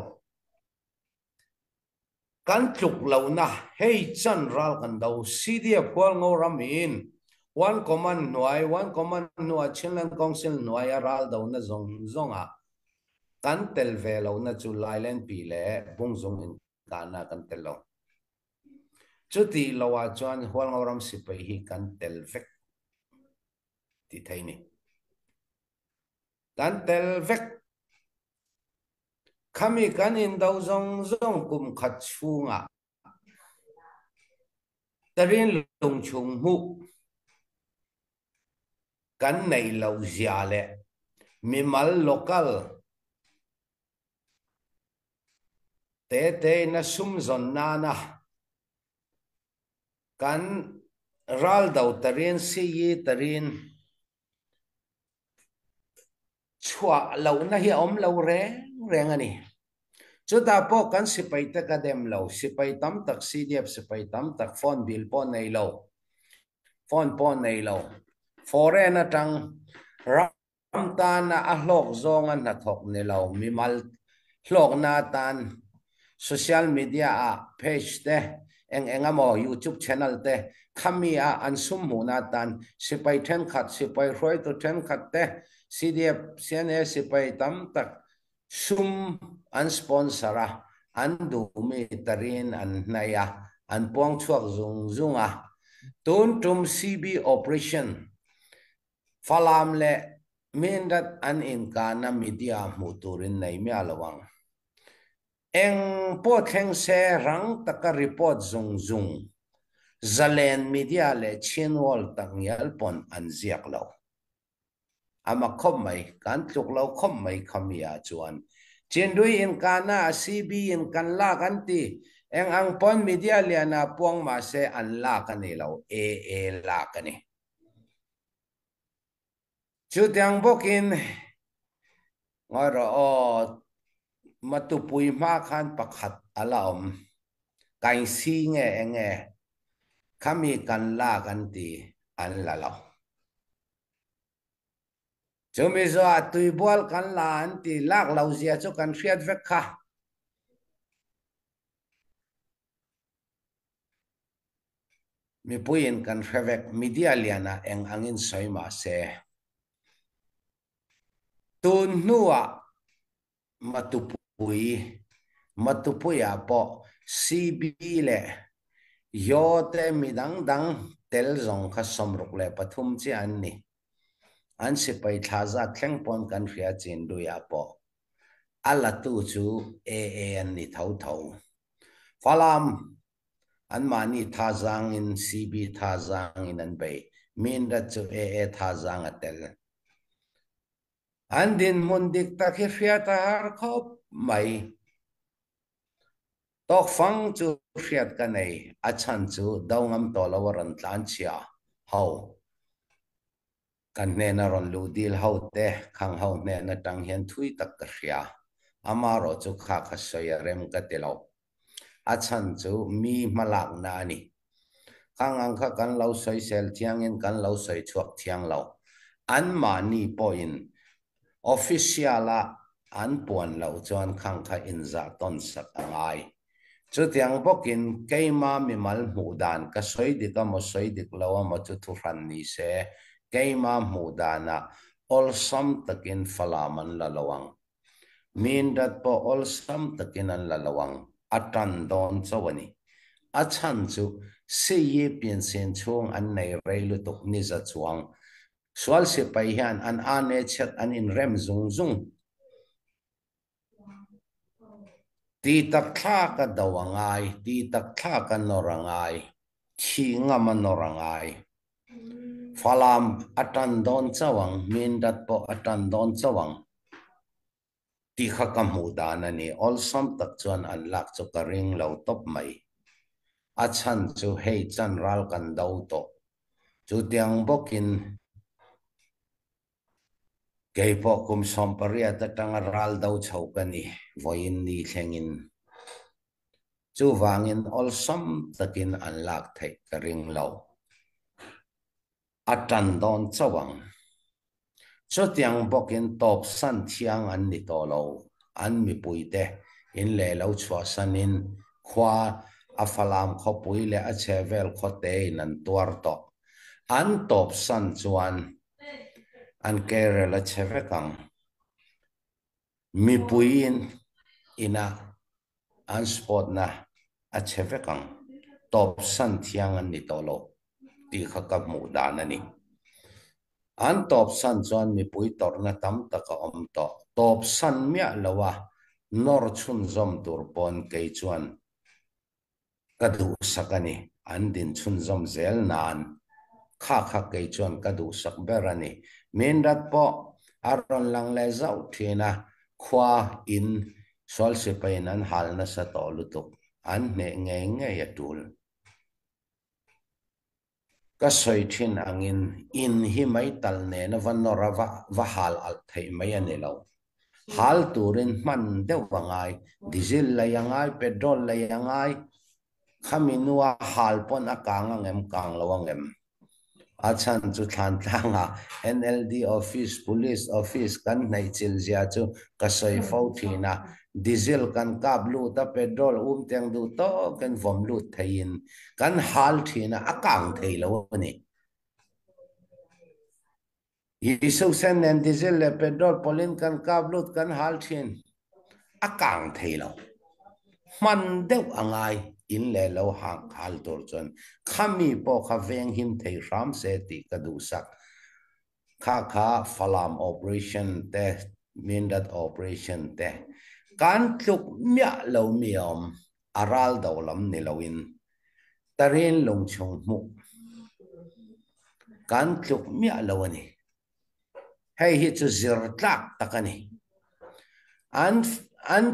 Kan tluk lohna hei chan ral kan do. CDF Hualngo ram in One Command hnuai, One Command hnua Chinland Council hnuaia ral dona zawng zawngah kan tel ve lohna chu Lailenpi leh Bungzung inkahna kan tel lo. Chutih loah chuan Hualngo ram sipai hi kan tel vek tih thei ni. Kan tel vek. Khami kan indo zawng zawng kum khat chhungah tarin lungchhung hmuh kan neih loh zia leh mimal local te tein a sum zawn nana kan ral do tarin siyi tarin Chhuah lohna hi a awm lo reng reng a ni. Chutah pawh kan sipai te ka dem lo, sipai tam tak CDF sipai tam tak phone bill pawh nei lo, phone pawh nei lo, foreign atang ram tana a hlawk zawnga hnathawk ni lo, mimal hlawkna atan social media ah page te eng eng emaw youtube channel te khami a an sum hmuhna atan sipai thenkhat sipai hruaitu thenkhat te CDF CNA sipai tam tak sum an sponsor a an duhmi tarin an hnai a an puang chhuak zung zung a. Tun tum CB operation Falam leh Mindat an inkahna media hmuh turin nei miah lo ang. Eng pawh thleng se rang taka report zung zung Zalen media leh Chinworld takngial pawn an ziak lo. Ama khawp mai, kan tluk lo khawp mai kha mi ah chuan. Chinrui inkahna ah CB in kan lak an ti. Eng ang pawn media lian ah puang mahse an lak a ni lo, AA lak a ni. Chutiang bawkin ngawi rawh aw, Matupui hma khan pakhat a la awm. Kainsi nge enge khami kan lak an ti an la lo. Chumi zawhah tuibual kan la an ti lak lo zia chu kan hriat vek kha. Mipuiin kan hre vek, media lianah eng angin sawi mah se. Tun hnuah Matupui, Matupuiah pawh CB leh Yaw te mi dang dang tel zawng kha 63 chiah an ni. An sipai thla zat thleng pawn kan hria chin luiah pawh a latu chu AA an ni tho tho. Falam anmahni thazangin CB thazangin an bei. Minrat chu AA thazang a tel. An dinhmun dik tak hi hriat a har khawp mai. Tawk fang chu hriat ka nei, a chhan chu do ngam tawh lo a rawn tlan chhia ho. Kan hnena rawn luh dil ho te khang ho hnen atang hian thui tak ka hria. Amarawh chu kha kha sawi a rem ka ti lo. A chhan chu mi hmalakna a ni. Khang ang kha kan lo sawisel thiangin kan lo sawi chhuak thiang lo. Anmahni pawhin official-a an puan loh chuan khang kha inzah tawn sak a ngai. Chutiang bawkin keima mimal hmuh dan ka sawi dik a maw sawi dik lo a maw chu thuhran ni se, keima hmuh danah awlsam takin falam an la lo ang. Mindat pawh awlsam takin an la lo ang, a tan dawn chauh a ni. A chhan chu Siyi piansin chhung an nei rei lutuk ni za chuang. Sual sipai hian an ane chhiat an inrem zung zung. Ti tak thlak a do a ngai, ti tak thlak a nawr a ngai, thih ngam a nawr a ngai. Falam a tan dawn chauh ang, Mindat pawh a tan dawn chauh ang tih kha ka hmuh dan a ni. Awlsam tak chuan an lak chu ka ring lo tawp mai. A chhan chu hei chan ral kan do tawh. Chutiang bawkin Kei pawh kum 18 atanga ral do chho ka ni, vawiin ni thlengin. Chuvangin awlsam takin an lak theih ka ring lo. A tan dawn chauh ang. Chutiang bawkin tawp san thiang an ni tawh lo. An mipuite in leh lo chhuahsanin khua a Falam khawpui leh a chhehvel khawtein an tuar tawh. An tawp san chuan An kerel a chhe vek ang. Mipuiin ina an sport na a chhe vek ang. Tawp san thiang an ni tawh lo tih kha ka hmuh dan a ni. An tawp san chuan mipui tawrhna tam tak a awm tawh. Tawp san miah lo a nawr chhunzawm tur pawn kei chuan Ka duhsak a ni, an din chhunzawm zel nan kha kha kei chuan ka duhsak ber a ni. Minrat pawh a rawn lang leh zauh thin a, khua in sual sipaiin an hal nasa tawh lutuk, an hneh ngei ngei a tul. Ka sawi thin angin in hi mai tal nena va nawr a va hal alh theih mai a ni lo. Hal turin hman deuh a ngai, diesel lei a ngai, petrol lei a ngai, khami nua hal pawn a kang angem kang lo angem. A chhan chu Thlantlangah NLD office, police office kan hnaih chil zia chu ka sawi fo thin a, diesel kan kap lut a, petrol um teng duh tawkin vawm lut theiin kan hal thin a, a kang thei lo a ni. Jesuh sen nen diesel leh petrol pawlhin kan kap lut kan hal thin, a kang thei lo. Hman deuh a ngai. in leh lo hang hal tur chuan khami pawh kha veng him thei hram se tih ka duhsak. Kha kha Falam operation te Mindat operation te kan tluk miah lo mi a awm, a ral do lam ni loin Tarin lungchhung hmuh kan tluk miah lo a ni. Hei hi chu zir tlak tak a ni. An an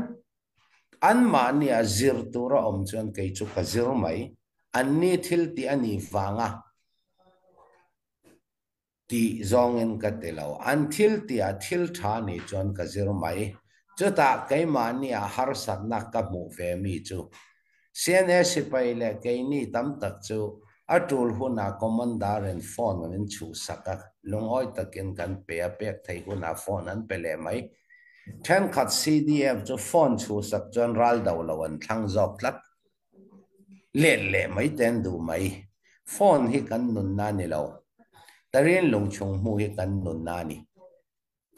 anmahni a zir tur a awm chuan kei chu ka zir mai. Anni thil tih a nih vanga tih zawngin ka ti lo. An thil tihah thil tha nih chuan ka zir mai. Chutah keimahni a harsatna ka hmuh ve mi chu CNA sipai leh keini tam tak chu a tul hunah Commander-in phone min chhuhsak a, lungawi takin kan pe a, pek theih hunah phone an pe leh mai. Thenkhat CDF chu phone chhuhsak chuan ral do lo an thlang zawk tlat. Let leh mai te an duh mai. Phone hi kan nunna a ni lo. Tarin lungchhung hmuh hi kan nunna a ni.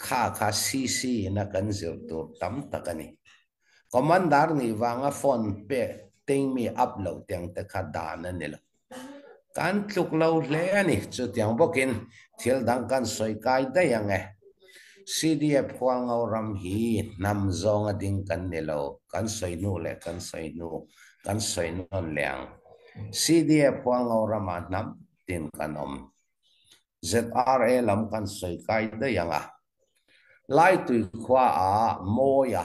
Kha kha CC ina kan zir tur tam tak a ni. Commander nih vanga phone pek ting mi up loh tiang te kha dan a ni lo. Kan tluk lo hle a ni. Chutiang bawkin thil dang kan sawi kai daih ang e. CDF Hualngo ram hi hnam zawnga ding kan ni lo. Kan sawi hnu leh kan sawi hnu kan sawi nawn leh ang. CDF Hualngo ramah hnam tin kan awm. ZRA lam kan sawi kai daih ang a. Laitui khua ah Mawia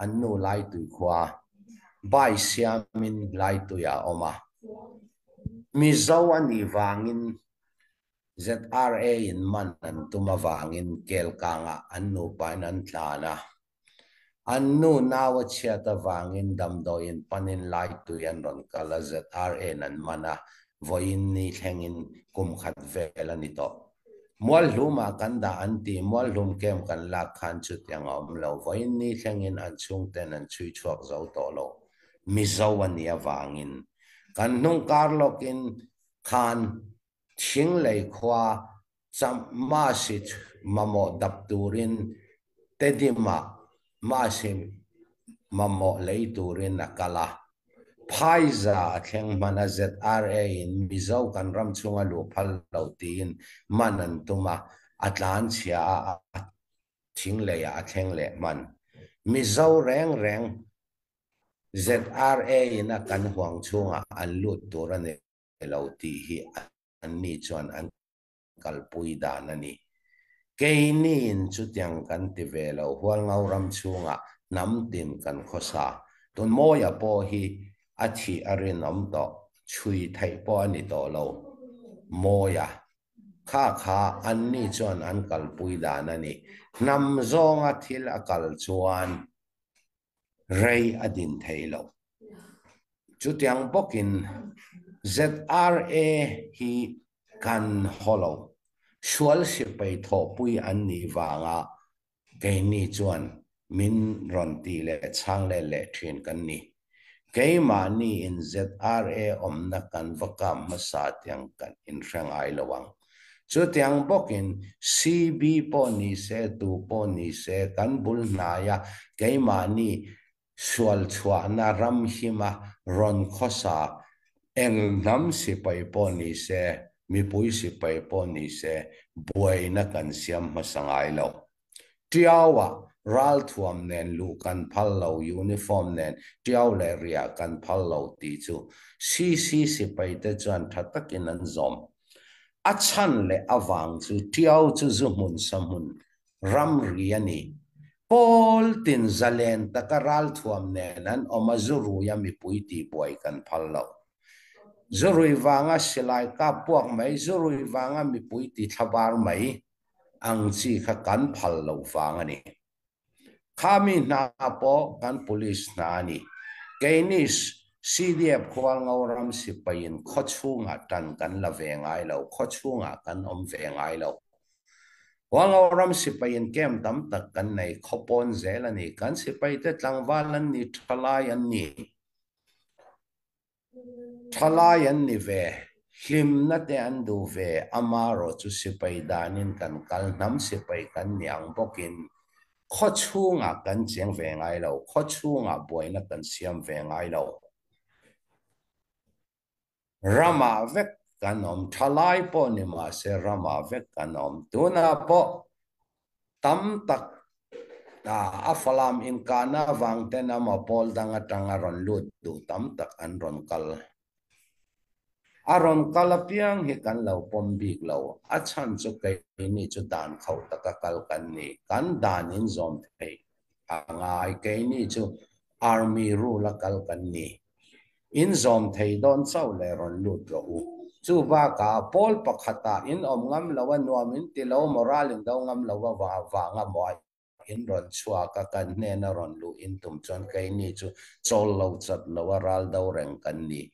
an nu Laitui khua bai siamin Laitui ah a awm a. Mizo a nih vangin ZRA in man an tum avangin Kelkangah an nupain an tlan a. An nu nau a chhiat avangin damdawiin panin Laitui an rawn kal a, ZRA in an man a, vawiin ni thlengin kum khat vel a ni tawh. Mualhlumah kan dah an ti, Mualhlum camp kan lak khan chutiang a awm lo, vawiin ni thlengin an chhungten an chhui chhuak zo tawh lo, Mizo a nih avangin. Kan hnung kar lawkin khan Thinglei khua Masi mamawh dap turin Tedimah Masi mamawh lei turin a kal a. Phaiza a thleng hman a ZRA in Mizo kan ram chhunga luh phal lo tiin man an tum a, a tlan chhia a, a thingleiah a thleng leh hman. Mizo reng reng ZRA in a kan huang chhungah an lut tur a ni lo tih hi anni chuan an kalpui dan a ni. Keiniin chutiang kan ti ve lo, Hualngo ram chhungah hnam tin kan khawsa. Tun Mawia pawh hi a thih a rinawm tawh, chhui theih pawh a ni tawh lo. Mawia kha kha anni chuan an kalpui dan a ni. Hnam zawnga thil a kal chuan rei a din thei lo. Chutiang bawkin ZRA hi kan haw lo. Sual sipai thawhpui an nih vanga keini chuan min rawn tih leh chhang let leh thin kan ni. Keimahni in ZRA awmna kan va kap hmasa tiang kan inhre ngai lo ang. Chutiang bawkin CB pawh ni se, tu pawh ni se kan bul hnaia keimahni sual chhuahna ram hima rawn khawsa eng hnam sipai pawh ni se, mipui sipai pawh ni se buaina kan siam hmasa ngai lo. Tiaua ralthuam nen luh kan phal lo, uniform nen tiau leh riah kan phal lo tih chu CC sipaite chuan tha takin an zawm. A chhan leh avang chu tiau chu zu hmun sa hmun ramri a ni. Pawl tin zalen taka ralthuam nen an awm a zu ruia mipui tihbuai kan phal lo. Zu rui vanga silai kap puak mai, zu rui vanga mipui tithlabar mai ang chi kha kan phal loh vang a ni. Khami hna pawh kan police hna a ni. Keini CDF Khualngo ram sipaiin khaw chhungah tan kan la ve ngai lo, khaw chhungah kan awm ve ngai lo. Khualngo ram sipaiin camp tam tak kan nei, khaw pawn zel a ni. Kan sipaite tlangval an ni, thalai an ni. Thalai an ni ve, hlimna te an duh ve, amarawh chu sipai danin kan kal, hnam sipai kan ni ang bawkin khaw chhungah kan cheng ve ngai lo, khaw chhungah buaina kan siam ve ngai lo. Ramah vek kan awm, thalai pawh ni mahse ramah vek kan awm. Tunah pawh tam tak a Falam inkahna avang ten ama pawl dang atanga rawn lut duh tam tak an rawn kal. A rawn kal apiang hi kan lo pawm bik lo. A chhan chu keini chu dan khauh taka kal kan ni. Kan dan in zawm thei a ngai. Keini chu Army rule a kal kan ni. In zawm thei dawn chauh leh rawn lut rawh u. Chu bakah pawl pakhatah in awm ngam lo a, nuam in ti lo, moral in do ngam lo avanga maw in rawn chhuak a, kan hnena rawn luh in tum chuan keini chu chawl lo chat lo a ral do reng kan ni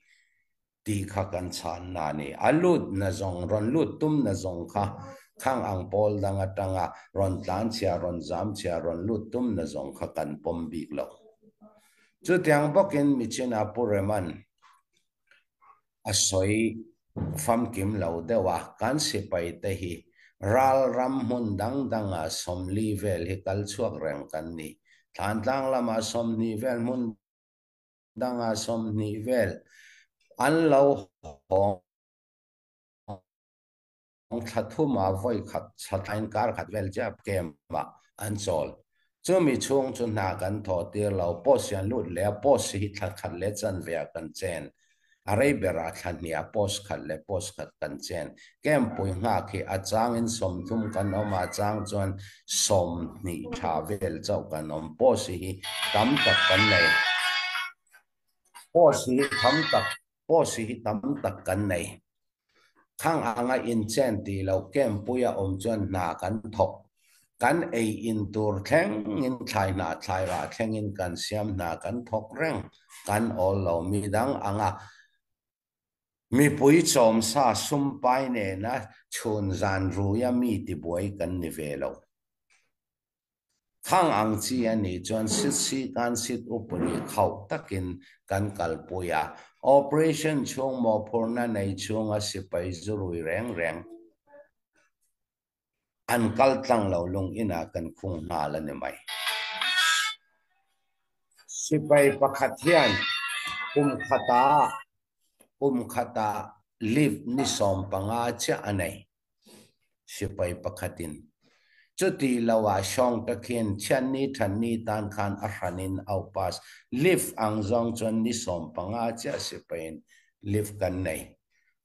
tih kha kan chhanna a ni. A lut na zawng, rawn lut tum na zawng kha khang ang pawl dang atanga rawn tlan chhia, rawn zam chhia, rawn lut tum na zawng kha kan pawm bik lo. Chutiang bawkin Michina Pu Reman a sawi famkim lo deuh a, kan sipai te hi ral ram hmun dang dangah 40 vel hi kal chhuak reng kan ni. Thlantlang lamah 20 vel hmun dangah 20 vel an lo hawng thla thuma vawi khat chhatlain kar khat vel chiah camp ah an chawl. Chumi chhung chu hna kan thawh tir lo, post hi an lut leh a, post hi thla khat leh chanve ah kan chen. A rei berah thla hnih ah post khat leh post khat kan chen. Camp pui nghak hi a changin 30 kan awm a, a chang chuan 20 tha vel chauh kan awm. Post hi tam tak kan nei. Post hi tam tak, post hi tam tak kan nei. Khang anga inchen tih loh camp puia awm chuan hna kan thawk. Kan ei in tur thlengin thlai hna thlai rah thlengin kan siam hna kan thawk reng. Kan awl lo midang anga mipui chawmsa sum pai nena chhun zan ruia mi tibuai kan ni ve lo. Khang ang chi a nih chuan sit si kan sit upuni khauh takin kan kalpui a. Operation chhung mawhphurhna nei chhunga sipai zu rui reng reng an kal tlang lo lung inah kan khung nghal a ni mai. Sipai pakhat hian kum khatah kum khatah leave ni 15 chiah a nei. Sipai pakhatin chuti loah hrawng takhin chhiatni thanni tan khan a hranin au pass lift ang zawng chuan ni 15 chiah sipaiin lift kan nei.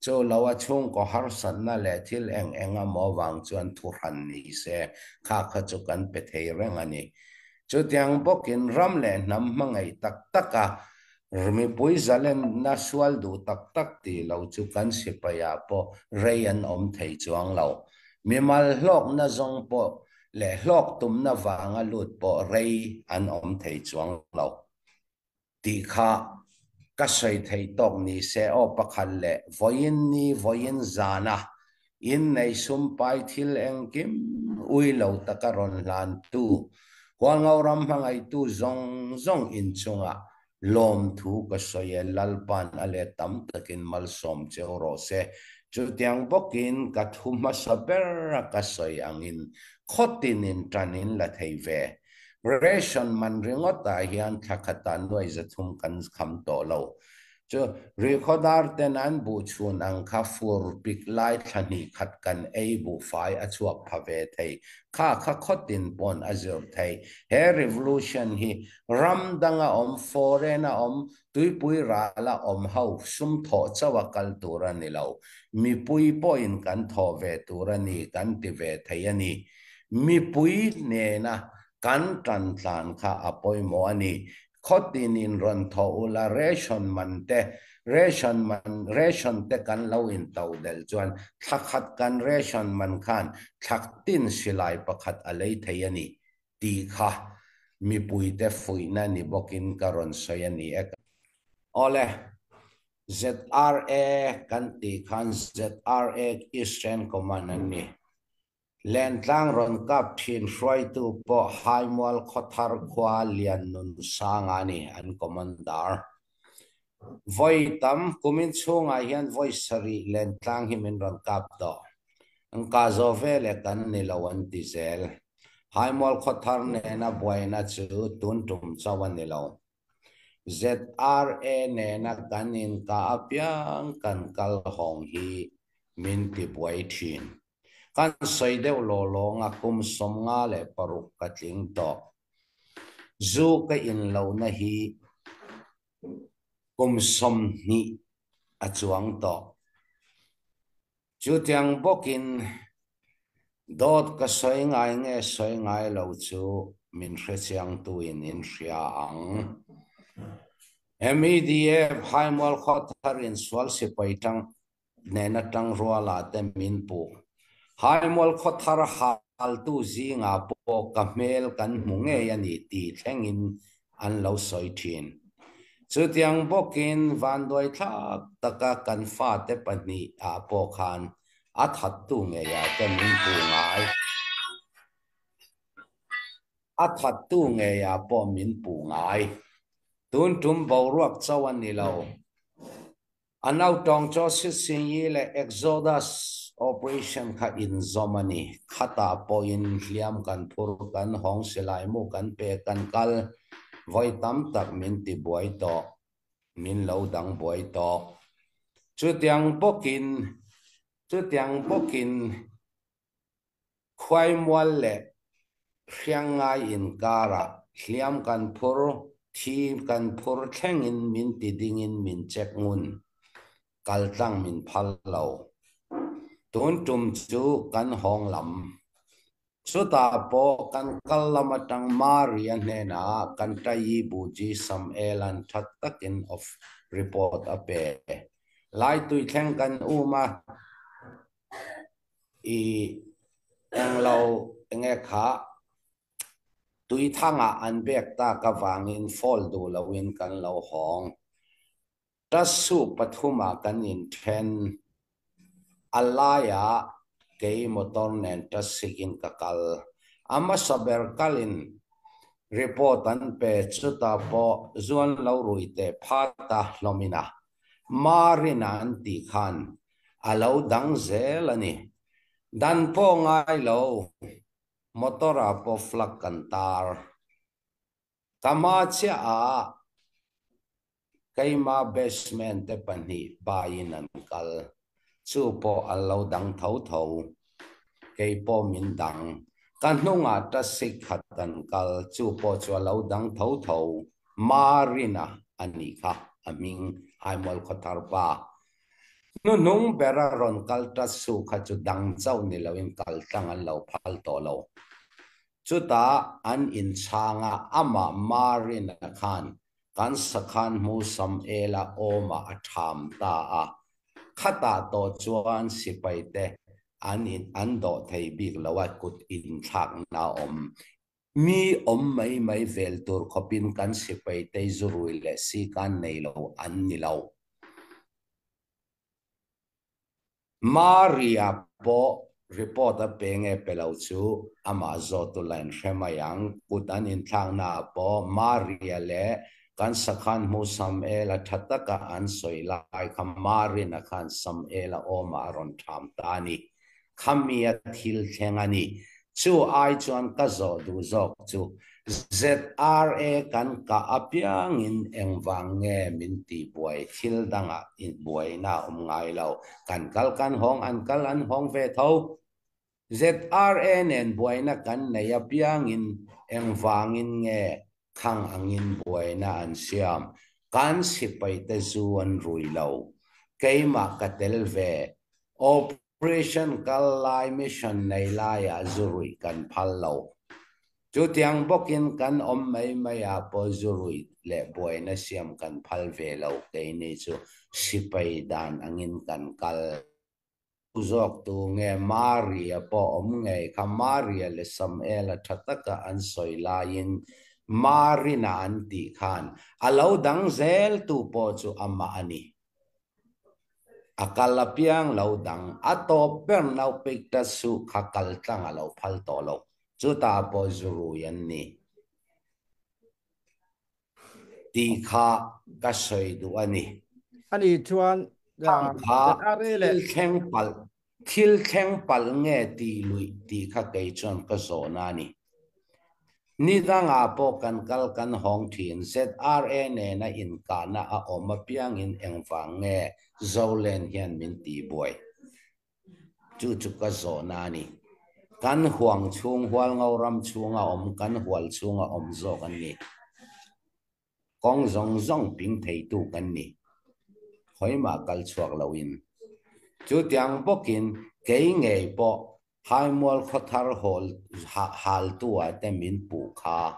Chu lo a chhungkaw harsatna leh thil eng eng emaw vang chuan thu hran ni se kha kha chu kan pe thei reng a ni. Chutiang bawkin ram leh hnam hmangaih tak taka Mipui zalenna sual duh tak tak tih lo chu kan sipaiah pawh rei an awm thei chuang lo. Mimal hlawkna zawng pawh leh hlawk tumna vanga lut pawh rei an awm thei chuang lo tih kha ka sawi thei tawk ni se aw pakhat leh vawiin ni vawiin zana innei sumpai thil engkim ui lo taka rawn hlantu Hualngo ram hmangaihtu zawng zawng inchungah lawmthu ka sawi e, Lalpan a let tam takin malsawm cheu rawh se. Chutiang bawkin ka thu hmasa ber a ka sawi angin khawtinin tanin la thei ve. Ration man ringawtah hian thla khatah nuai 300 kan kham tawh lo. Chu rihkhawdar ten an buh chhun ang kha fur pik lai thla hnih khat kan ei buh fai a chhuak pha ve thei. Kha kha khawtin pawn a zir thei. He revolution hi ram danga awm, foreign a awm, tuipui rala awm ho sum thawh chauh a kal tur a ni lo. Mipui pawhin kan thawh ve tur a ni, kan ti ve thei a ni. Mipui nena kan tan tlan kha a pawimawh a ni. Khawtin in rawn thawh ula ration man te, ration man, ration te kan lo in to del chuan thla khat kan ration man khan thla tin silai pakhat a lei thei a ni tih kha mipuite fuihna ni bawkin ka rawn sawi a ni e. Awle, ZRA kan tih khan ZRA Eastern Command an ni. Lentlang rawn kap thin hruaitu pawh Haimual Khawthar khua Lian Nun Sanga ni an commander. Vawi tam kumin chhungah hian vawi sarih Lentlang hi min rawn kap tawh. An ka zo ve leh kan ni lo an ti zel. Haimual Khawthar nena buaina chu tun tum chauh a ni lo. ZRA nena kan inkah apiang kan kal hawng hi min tibuai thin. Kan sawi deuh law lawnga kum 56 ka tling tawh. Zu ka in lohna hi kum 20 a chuang tawh. Chutiang bawkin dawt ka sawi ngai nge sawi ngai lo chu min hrechiangtuin in hria ang. MEDF Haimual Khawthar in sual sipai tang nena tang ruala te min puh. Haimual Khawthar haltu zingah pawh ka hmel kan hmu ngei a ni tih thlengin an lo sawi thin. Chutiang bawkin vanduai thlak taka kan fate pahnih ah pawh khan a thattu ngeiah te min puh ngai. A thattu ngeiah pawh min puh ngai. Tun tum boruak chauh a ni lo. A nautawng chu Sitsinyi leh Exodus operation kha inzawm a ni. Khatah pawhin hliam kan phur, kan hawng, silai mu kan pe, kan kal vawi tam tak min ti buai tawh, min lo dang buai tawh. Chutiang bawkin, chutiang bawkin Khuaimual leh Hriangngai inkarah hliam kan phur, thi kan phur thlengin min ti dingin min check ngun, kaltlang min phal lo. Tun tum chu kan hawng lam. Chutah pawh kan kal lam atang Maria hnenah kan Tayi Buji Samuel-a'n tha takin of report a pe. Laitui thleng kan um a. I englo enge kha tuithangah an bek tak avangin fall duh loin kan lo hawng. Tasu pathumah kan inthen. A laiah kei motor nen tasikin ka kal. A hmasa ber kalin report an pe chutah pawh zuan lo rui teh phata hlawmin a Marina an tih khan a lo dang zel a ni. Dan pawh ngai lo, motor ah pawh flag kan tar. Ka hma chiah ah keima basement te pahnih baiin an kal, chu pawh an lo dang tho tho. Kei pawh min dang. Ka hnungah taxi khat an kal, chu pawh chu a lo dang tho tho. Marina a nih kha a hming Haimual Khawthar pa. Hnuhnung bera rawn kal ta su kha chu dang chauh ni loin kal tlang an lo phal tawh lo. Chutah an inchhanga amah Marina khan kan sakhan hmu Samuela awmah a tham ta a. Khatah tawh chuan sipaite an in an dawh thei bik lo a kut inthlakna a awm. Mi awm mai mai vel tur khawpin kan sipai te zurui leh sikan nei lo an ni lo. Maria pawh report a pe nge pe lo chu amah zawhtu la in hre mai ang. Kut an inthlakna ah pawh Maria leh kan sakhan hmu Samuel-a tha taka an sawi lai kha Marina khan Samuel-a awmah a rawn tham ta a ni. Khami a thil thleng a ni. Chu ai chuan ka zawh duh zawk chu ZRA kan kah apiangin engvang nge min tihbuai thil dangah inbuaina a awm ngai lo. Kan kal kan hawng an kal an hawng ve tho. ZRA nen buaina kan nei apiangin engvangin nge khang angin buaina an siam. Kan sipaite zu an rui lo. Keimah ka tel ve. Operation kal lai mission nei laiah zu ruih kan phal lo. Chutiang bawkin kan awm mai maiah pawh zu ruih leh buaina siam kan phal ve lo keini chu sipai dan angin kan kal. Zawk tu nge Maria pawh awm ngei kha Maria leh Samuela tha taka an sawi laiin Marina an tih khan a lo dang zel tu pawh chu amah a ni. A kal apiang lo dang a tawp ber naupik ta suh kha kal tlang a lo phal tawh lo. Chutah pawh zurui an ni tih kha ka sawi duh a ni. Ani chuan Khang kha thil thleng palh thil thleng palh nge tih luih tih kha kei chuan ka zawhna a ni. Ni dangah pawh kan kal kan hawng thin. ZRA nena inkahna a awm apiangin engvang nge Zolen hian min tihbuai? Chu chu ka zawhna a ni. Kan huang chhung, Hualngo ram chhunga awm, kan hual chhunga awm zawk an ni. Kawng zawng zawng ping theitu kan ni. Khawimah kal chhuak loin. Chutiang bawkin kei ngei pawh Haimual khawthar hawl haltu-ah te min puh kha.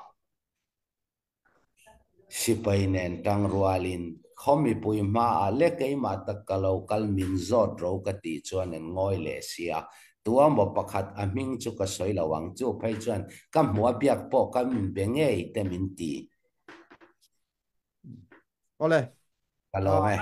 Sipai nen tang rualin khaw mipui hmaah le keimah tak ka lo kal min zawt ro ka tih chuan an ngawi leh sia. Tuamaw pakhat a hming chu ka sawi lo ang chu phei chuan ka hmuh a biak pawh ka min be ngei te min ti. Awle. Ka lawm e.